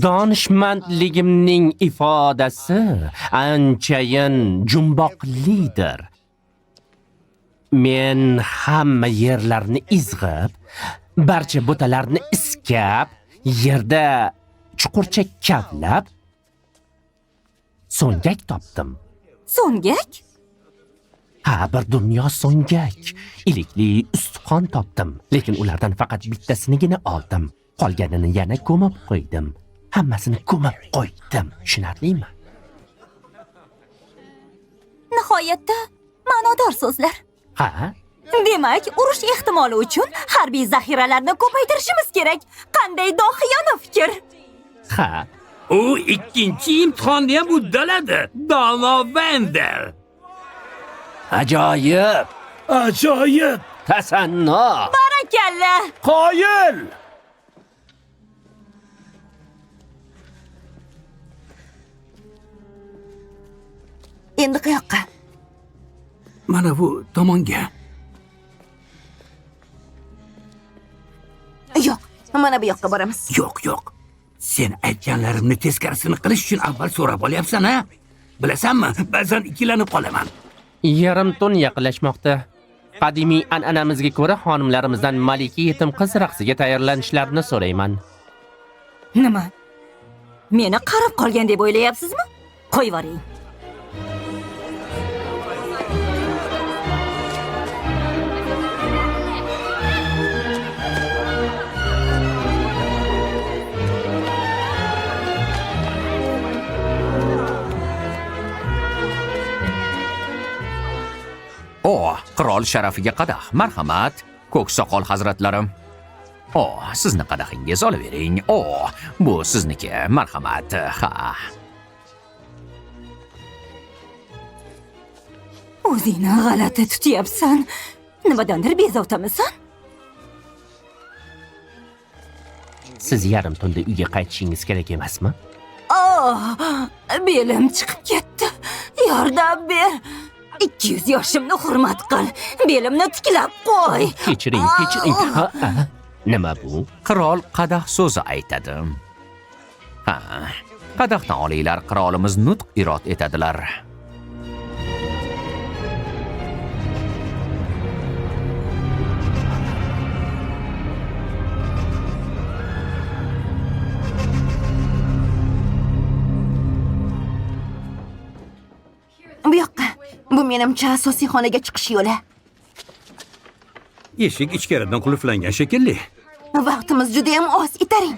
Donishmandligimning ifodasi anchayin jumboqlidir. Men hamma yerlarni izg'ib, barcha butalarni iskab, yerda chuqurcha kavlab, so'ngak topdim. So'ngak? Ha, bir dunyo so'ngak. Ilikli ustixon topdim, lekin ulardan faqat bittasinigina oldim. Qolganini yana ko'mib qo'ydim. Hammasini ko'mib qo'ydim. Tushunarlimi? Nihoyatda ma'nodor so'zlar. Ha? Demak, urush ehtimoli uchun harbiy zaxiralarni ko'paytirishimiz kerak. Qanday dohiyona fikr! Ha. U ikkinchi imtihonni ham uddaladi. Dono Vendel. Ajoyib! Ajoyib! Tasanno! Barakalla! Qoyil! Endi qayoqqa? Mana bu tomonga. Yo'q, mana bu yoqqa boramiz. Yo'q, yo'q. Sen aytganlarimni teskarisini qilish uchun avval so'rab olyapsan, ha? Bilasanmi, ba'zan ikkilanib qolaman. Yarim tun yaqinlashmoqda. Qadimiy an'anamizga ko'ra xonimlarimizdan malika yetim qiz raqsiga tayyorlanishlarini so'rayman. Nima? Meni qarab qolgan deb o'ylayapsizmi? Qo'yvoring. O, qirol sharafiga qadah. Marhamat, ko'ksoqol hazratlarim. O, sizni qadahingiz olavering. O, bu sizniki. Marhamat. Ha. O'zingni g'alati tutyapsan. Nimadandir bezovtamisan? Siz yarim tunda uyga qaytishingiz kerak emasmi? Oh, belim chiqib ketdi. Yordam ber. 200 yoshimni hurmat qil. Belimni tiklab qo'y. Kechiring, kechiring. Nima bu? Qirol qadah so'zi aytadi. Ha, qadahdan olinglar, qirolimiz nutq irod etadilar. Bu yoqqa. Bu menimcha asosiy xonaga chiqish yo'li. Eshik ichkaridan qulflangan shekilli. Vaqtimiz juda ham oz, itaring.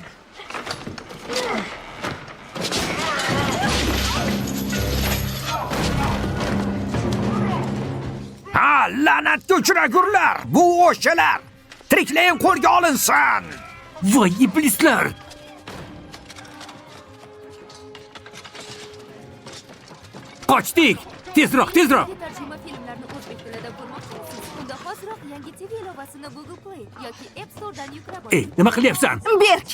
Ha, la'natga uchragurlar, bu o'shalar. Tiriklayin qo'lga olinsin. Voy iblislar! Qochdik! Tezroq, tezroq! Tarjima filmlarni o'zbek tilida ko'rmoqchimisiz? Unda hoziroq yangi TV ilovasini Google Play yoki App Store'dan yuklab oling. Ey, nima qilyapsan? Berk!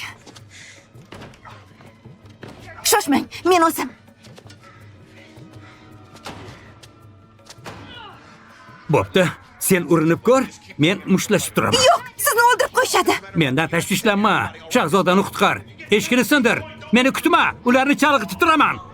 Shoshmang, men o'zim. Bo'pti, sen urinib ko'r, men mushtlashib turaman. Yo'q, sizni o'ldirib qo'yishadi. Mendan tashvishlanma. Shahzodani qutqar. Eshikni sindir. Meni kutma, ularni chalg'itib turaman.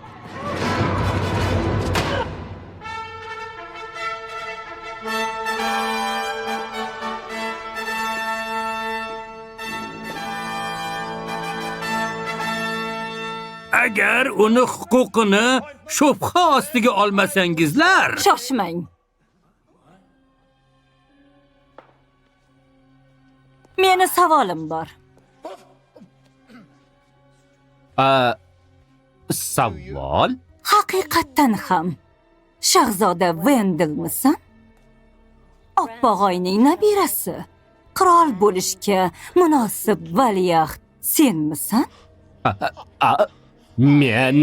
Agar uni huquqini shubha ostiga olmasangizlar... Shoshmang. Meni savolim bor. Savol? Haqiqatdan ham shahzoda Vendelmisan? Oppog'oyning nabirasi. Qirol bo'lishga munosib valiahd senmisan? Men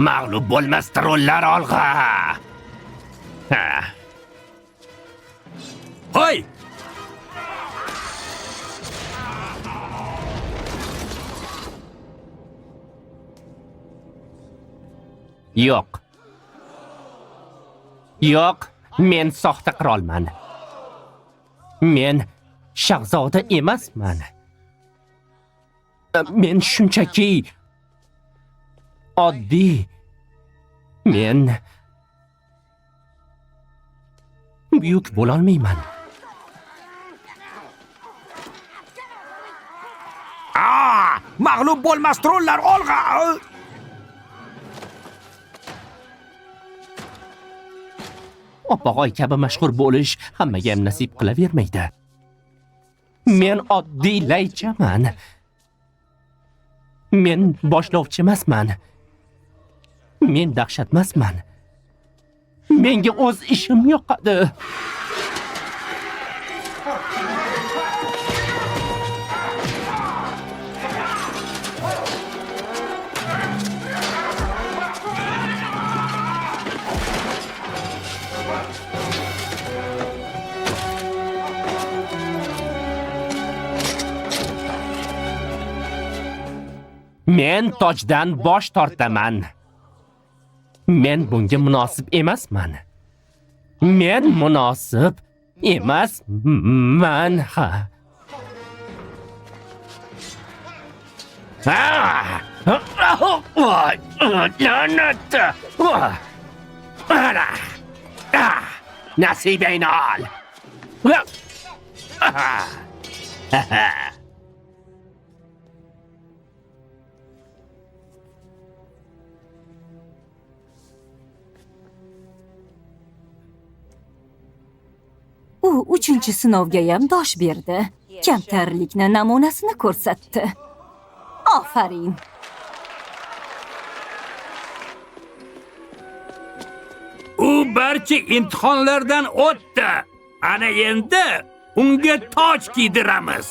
mag'lub bo'lmas trollar olg'a. Ha. Hoy! Yo'q. Yo'q, men soxta qirolman. Men shahzoda emasman. Men shunchaki oddiy. Men buyuk bo'lolmayman. Mag'lub bo'lmas trollar olg'a! Oppog'oy kabi mashhur bo'lish hammaga ham nasib qilavermaydi. Men oddiy laychaman. Men boshlovchi emasman. Men dahshatmasman. Menga o'z ishim yoqadi. Men tojdan bosh tortaman. Men bunga munosib emasman. Men munosib emasman, ha. La'nat! Nasibangni ol. U 3-sinovga ham dosh berdi. Kamtarlikni namunasini ko'rsatdi. Ofarin. U barcha imtihonlardan o'tdi. Ana endi unga toj kiydiramiz.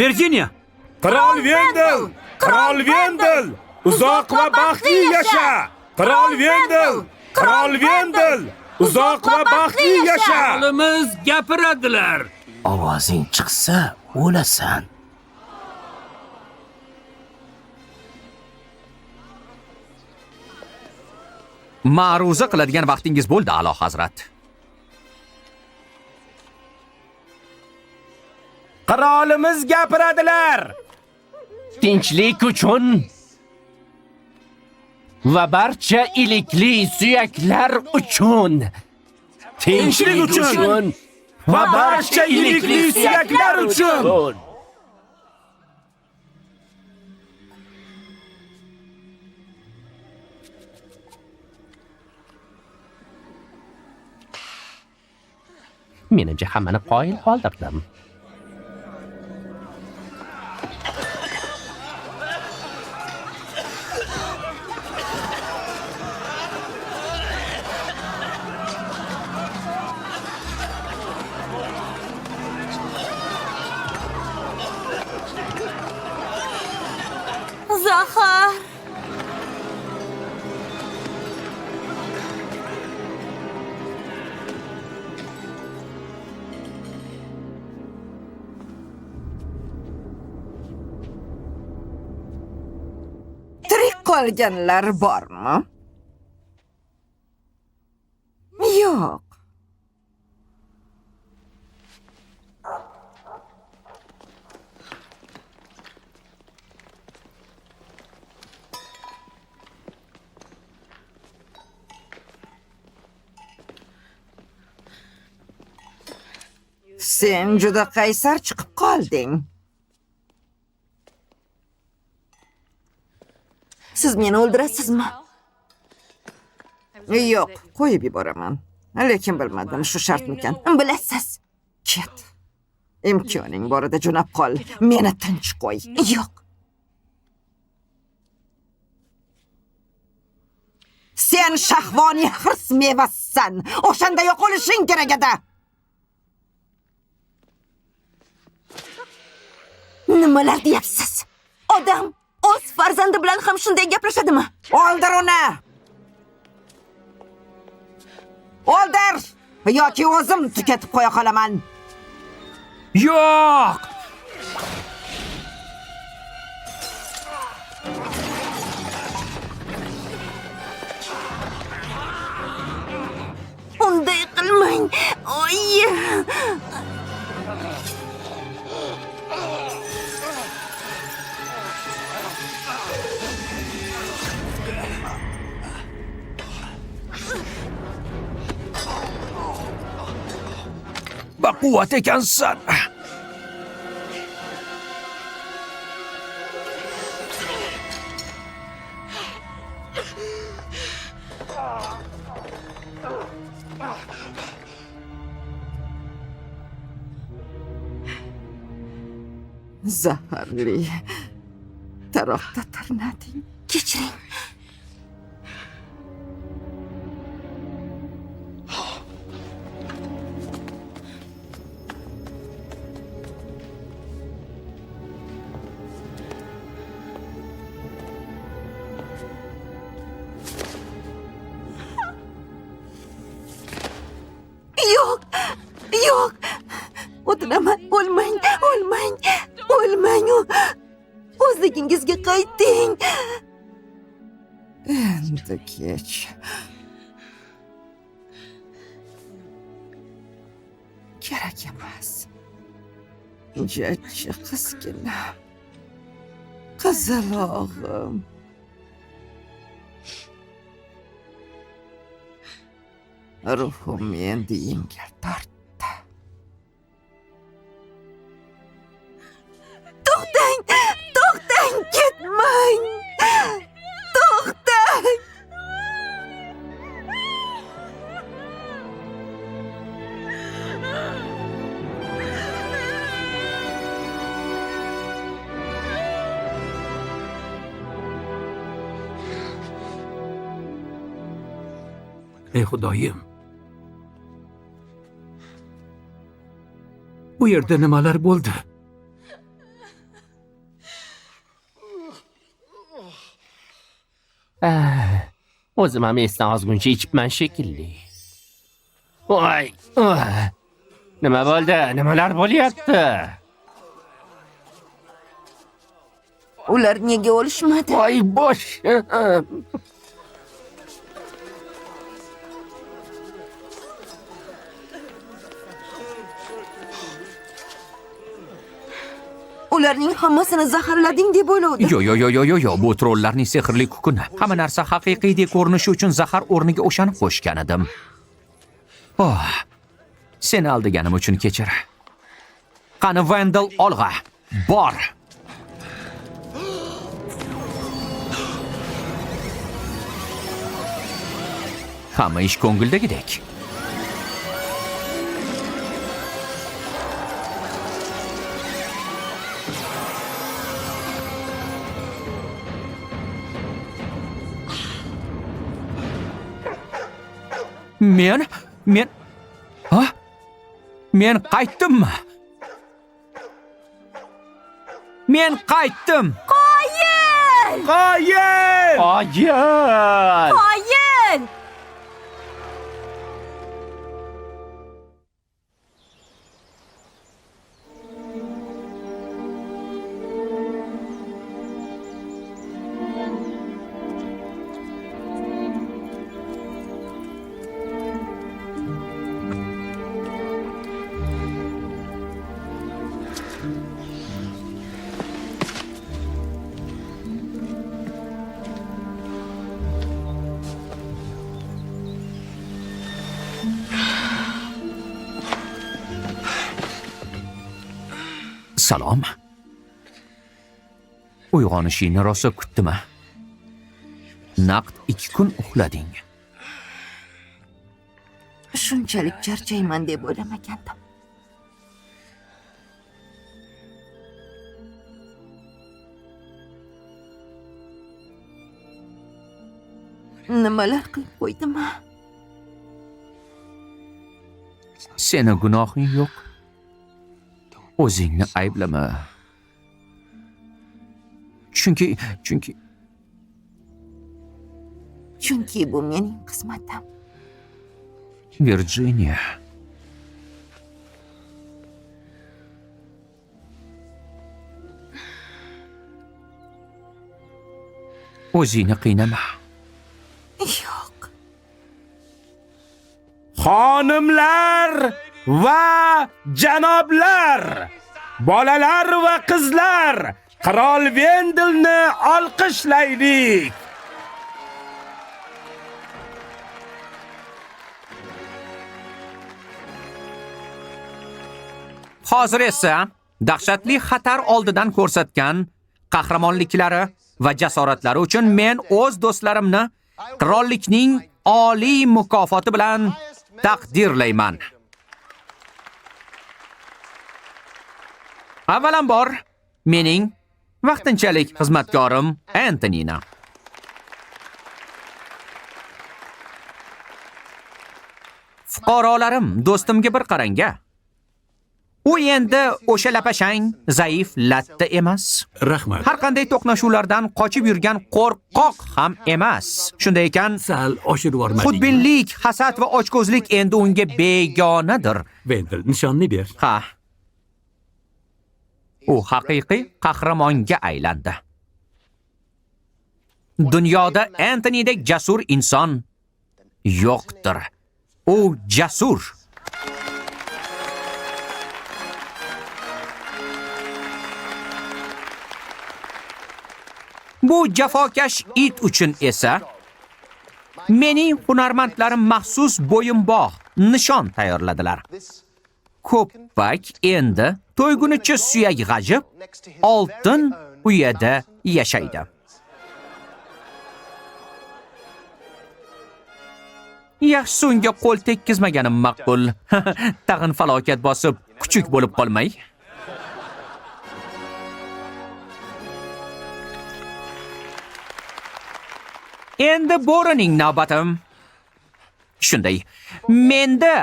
Virginia! Qirol Vendel! Qirol Vendel! Uzoq va baxtli yasha! Qirol Vendel! Qirol Vendel! Uzoq va baxtli yasha! Qirolimiz gapiradilar. Ovozing chiqsa, o'lasan. Ma'ruza qiladigan vaqtingiz bo'ldi, A'lo Hazrat. Qirolimiz gapiradilar. Tinchlik uchun va barcha ilikli suyaklar uchun. Tinchlik uchun va barcha ilikli suyaklar uchun. Menimcha hammani qoyil qoldirdim. Zaxar! Tirik qolganlar bormi? Yo'q. Sen juda qaysar chiqib qolding. Siz meni o'ldirasizmi? Yo'q, qo'yib yuboraman. Lekin bilmadim, shu shartmikan. Bilasiz. Ket. Imkoning borida jo'nab qol. Meni tinch qo'y. Yo'q. Sen shahvoniy hirs mevasisan. O'shanda yo'qolishing kerak edi. Nimalar deyapsiz? Odam o'z farzandi bilan ham shunday gaplashadimi? O'ldir uni! O'ldir! Yoki o'zim tukatib qo'ya qolaman. Yo'q! Unday qilmang. Oy! Baquvvat ekansan. Zaharli taroqda tirnading. Kechiring. Yo'q, yo'q. O'tinaman, o'lmang, o'lmang, o'lmang. O'zligingizga qayting. Endi kech. Kerak emas. Jajji qizgina. Qizalog'im. Ruhim endi yengil tortdi. To'xtang, to'xtang, ketmang. To'xtang. Ey Xudoyim. Bu yerda nimalar bo'ldi? O'zim ham esdan ozguncha ichibman shekilli. Voy! Nima bo'ldi? Nimalar bo'lyapti? Ular nega o'lishmadi? Voy boshim! Ularning hammasini zaharlading deb o'ylovdim. Yo, yo, yo, yo, yo, yo, bu trollarning sehrli kukuni. Hamma narsa haqiqiydek ko'rinishi uchun zahar o'rniga o'shani qo'shgan edim. Oh, seni aldaganim uchun kechir. Qani Vendel, olg'a. Bor. Hamma ish ko'ngildagidek. Men ha? Men qaytdimmi? Men qaytdim. Qoyil! Qoyil! Qoyil! Qoyil! Salom. Uyg'onishingni rosa kutdim. Naqd 2 kun uxlading. Shunchalik charchayman deb o'ylamagandim. Nimalar qilib qo'ydim? Seni gunohing yo'q. O'zingni ayblama. Chunki bu mening qismatim. Virginia. O'zingni qiynama. Yo'q. Xonimlar va janoblar, bolalar va qizlar, Qirol Vendelni olqishlaylik. Hozir esa dahshatli xatar oldidan ko'rsatgan qahramonliklari va jasoratlari uchun men o'z do'stlarimni qirollikning oliy mukofoti bilan taqdirlayman. Avvalambor mening vaqtinchalik xizmatkorim Antonina. Fuqarolarim, do'stimga bir qarang-a. U endi o'sha lapashang, zaif latta emas. Rahmat. Har qanday to'qnashuvlardan qochib yurgan qo'rqoq ham emas. Shunday ekan, sal oshirib yubormading. Xudbinlik, hasad va ochko'zlik endi unga begonadir. Vendel, nishonni ber. Ha. U haqiqiy qahramonga aylandi. Dunyoda Antonidek jasur inson yo'qdir. U jasur. Bu jafokash it uchun esa mening hunarmandlarim maxsus bo'yinbog' nishon tayyorladilar. Ko'ppak endi to'ygunicha suyak g'ajib, oltin uyada yashaydi. Yaxshisi unga qo'l tekkizmaganim ma'qul. Tag'in falokat bosib, kuchuk bo'lib qolmay. Endi bo'rining navbatim. Shunday, menda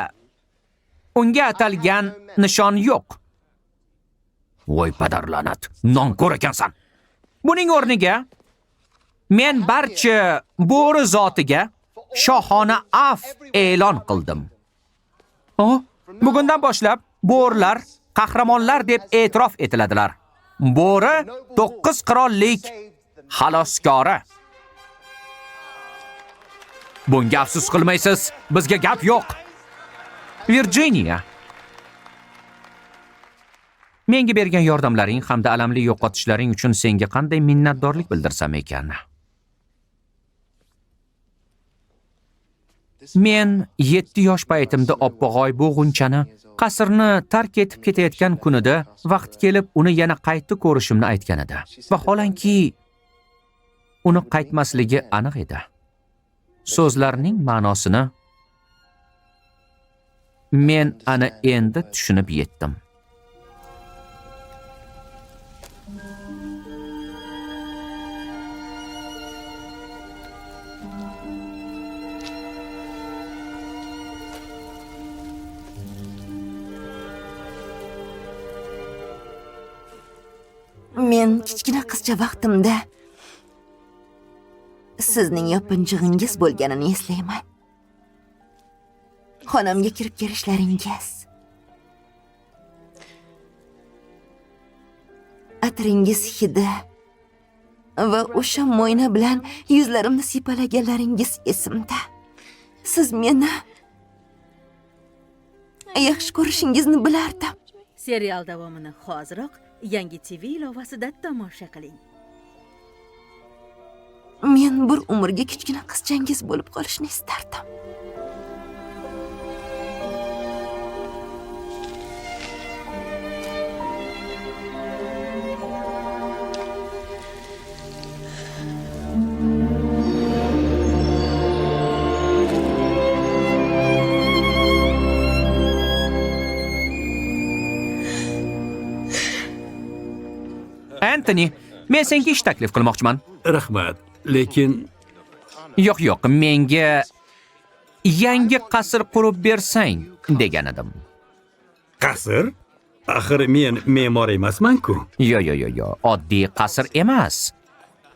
unga atalgan nishon yo'q. Voy padarlanat, nonko'r ekansan. Buning o'rniga men barcha bo'ri zotiga shohona af e'lon qildim. Bugundan boshlab bo'rilar qahramonlar deb e'tirof etiladilar. Bo'ri 9 qirollik xaloskori. Bunga afsus qilmaysiz, bizga gap yo'q. Virginia, menga bergan yordamlaring hamda alamli yo'qotishlaring uchun senga qanday minnatdorlik bildirsam ekan? Men 7 yosh paytimda oppog'oy bo'g'unchani qasrni tark etib ketayotgan kunida vaqt kelib uni yana qayta ko'rishimni aytgan edi. Vaholanki uni qaytmasligi aniq edi. So'zlarning ma'nosini men ana endi tushunib yetdim. Men kichkina qizcha vaqtimda sizning yopinchig'ingiz bo'lganini eslayman. Xonamga kirib kelishlaringiz, atiringiz hidi va o'sha mo'yna bilan yuzlarimni sipalaganlaringiz esimda. Siz meni yaxshi ko'rishingizni bilardim. Serial davomini hoziroq yangi TV ilovasida tomosha qiling. Men bir umrga kichkina qizchangiz bo'lib qolishni istardim. Entoni, men senga ish taklif qilmoqchiman. Rahmat, lekin Yo'q, menga yangi qasr qurib bersang degan edim. Qasr? Axir men me'mor emasman-ku. Yo, oddiy qasr emas.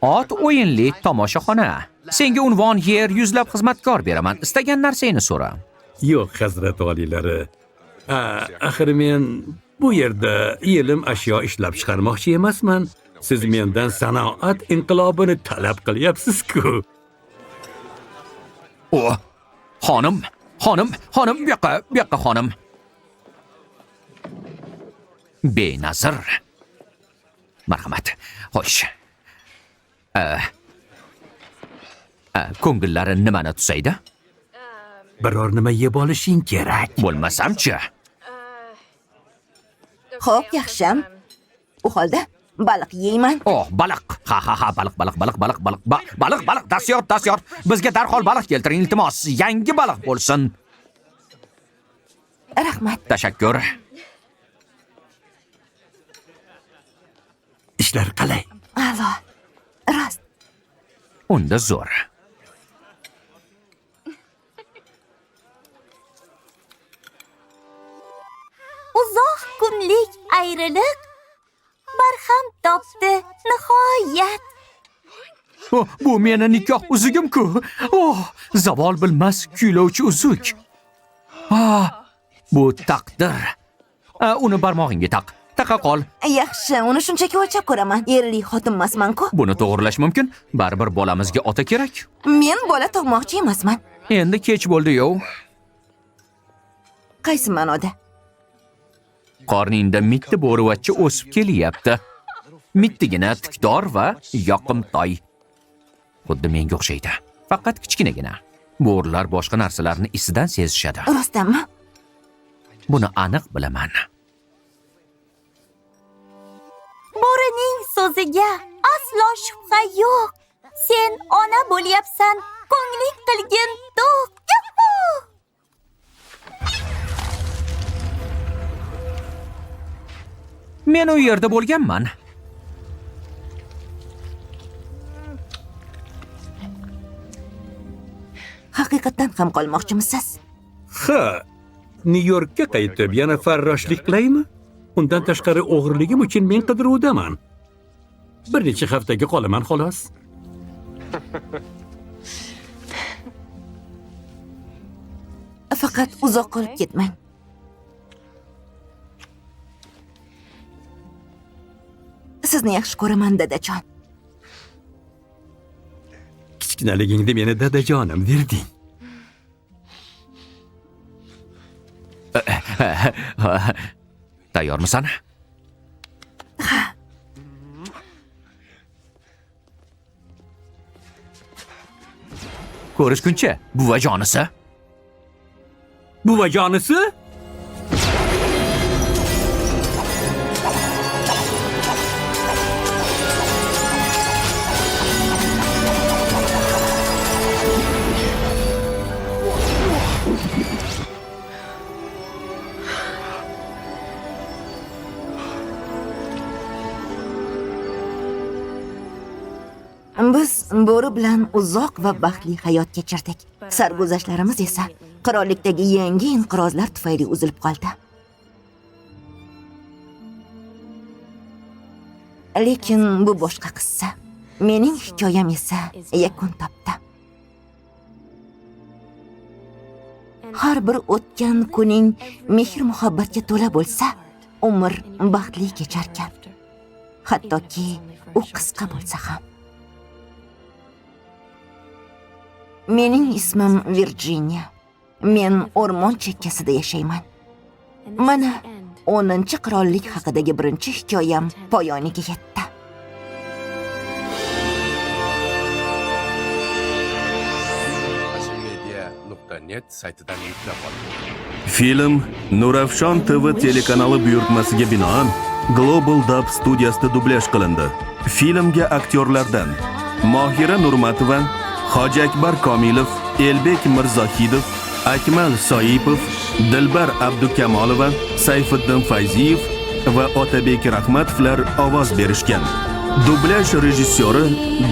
Ot o'yinli tomoshaxona. Senga unvon, yer, yuzlab xizmatkor beraman. Istagan narsangni so'ra. Yo'q, hazrat oliylari. Axir men bu yerda yelim ashyo ishlab chiqarmoqchi emasman. Siz mendan sanoat inqilobini talab qilyapsiz-ku. O, xonim, bu yoqqa xonim. Benazir. Marhamat. Xo'sh. Ko'ngillari nimani tusaydi? Biror nima yeb olishing kerak. Bo'lmasamchi? Xo'p, yaxshi. U holda baliq yeyman. Oh, baliq. Ha, baliq. Baliq, dastyor. Bizga darhol baliq keltiring, iltimos. Yangi baliq bo'lsin. Rahmat. Tashakkur. Ishlar qalay? A'lo. Rost. Unda zo'r. Uzoq kunlik ayriliq barham topdi nihoyat. Oh, bu meni nikoh uzugim-ku. Oh, zavol bilmas kuylovchi uzuk. Ah, bu taqdir. Uni barmog'ingga taq. Taqa qol. Yaxshi, uni shunchaki o'lchab ko'raman. Erli xotin emasman-ku. Buni to'g'rilash mumkin. Baribir bolamizga ota kerak. Men bola tug'moqchi emasman. Endi kech bo'ldi-yu. Qaysi ma'noda? Qorningda mitti bo'rivachcha o'sib kelyapti. Mittigina tikdor va yoqimtoy. Xuddi menga o'xshaydi. Faqat kichkinagina. Bo'rilar boshqa narsalarni isidan sezishadi. Rostdanmi? Buni aniq bilaman. Bo'rining so'ziga aslo shubha yo'q. Sen ona bo'lyapsan, ko'ngling qilgin to'q. Men u yerda bo'lganman. Haqiqatan ham qolmoqchimisiz? Ha, Nyu-Yorkka qaytib yana farroshlik qilaymi? Undan tashqari o'g'irligim uchun men qidiruvdaman. Bir necha haftaga qolaman xolos. Faqat uzoq qolib ketmang. Sizni yaxshi ko'raman, dadajon. Kichkinaligingda meni dadajonim derding. Tayyormisan? Ha. Ko'rishguncha, buvajonisi. Buvajonisi? Biz bo'ri bilan uzoq va baxtli hayot kechirdik. Sarguzashtlarimiz esa qirollikdagi yangi inqirozlar tufayli uzilib qoldi. Lekin bu boshqa qissa. Mening hikoyam esa yakun topdi. Har bir o'tgan kuning mehr-muhabbatga to'la bo'lsa, umr baxtli kecharkan. Hattoki u qisqa bo'lsa ham. Mening ismim Virjiniya. Men o'rmon chekkasida yashayman. Mana 10-qirollik haqidagi birinchi hikoyam poyoniga yetdi. Asilmedia.net saytidan yuklab oling. Film Nurafshon TV telekanali buyurtmasiga binoan Global Dub studiyasida dublyaj qilindi. Filmga aktyorlardan Mohira Nurmatova, Hoji Akbar Komilov, Elbek Mirzohidov, Akmal Soipov, Dilbar Abdukamolova, Sayfiddin Fayziyev va Otabek Rahmatovlar ovoz berishgan. Dublyaj rejissyori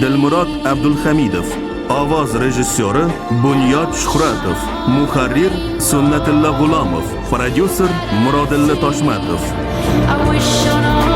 Dilmurod Abdulhamidov, ovoz rejissyori Bunyod Shuhratov, muharrir Sunnatilla G'ulomov, prodyuser Murodilla Toshmatov. I wish on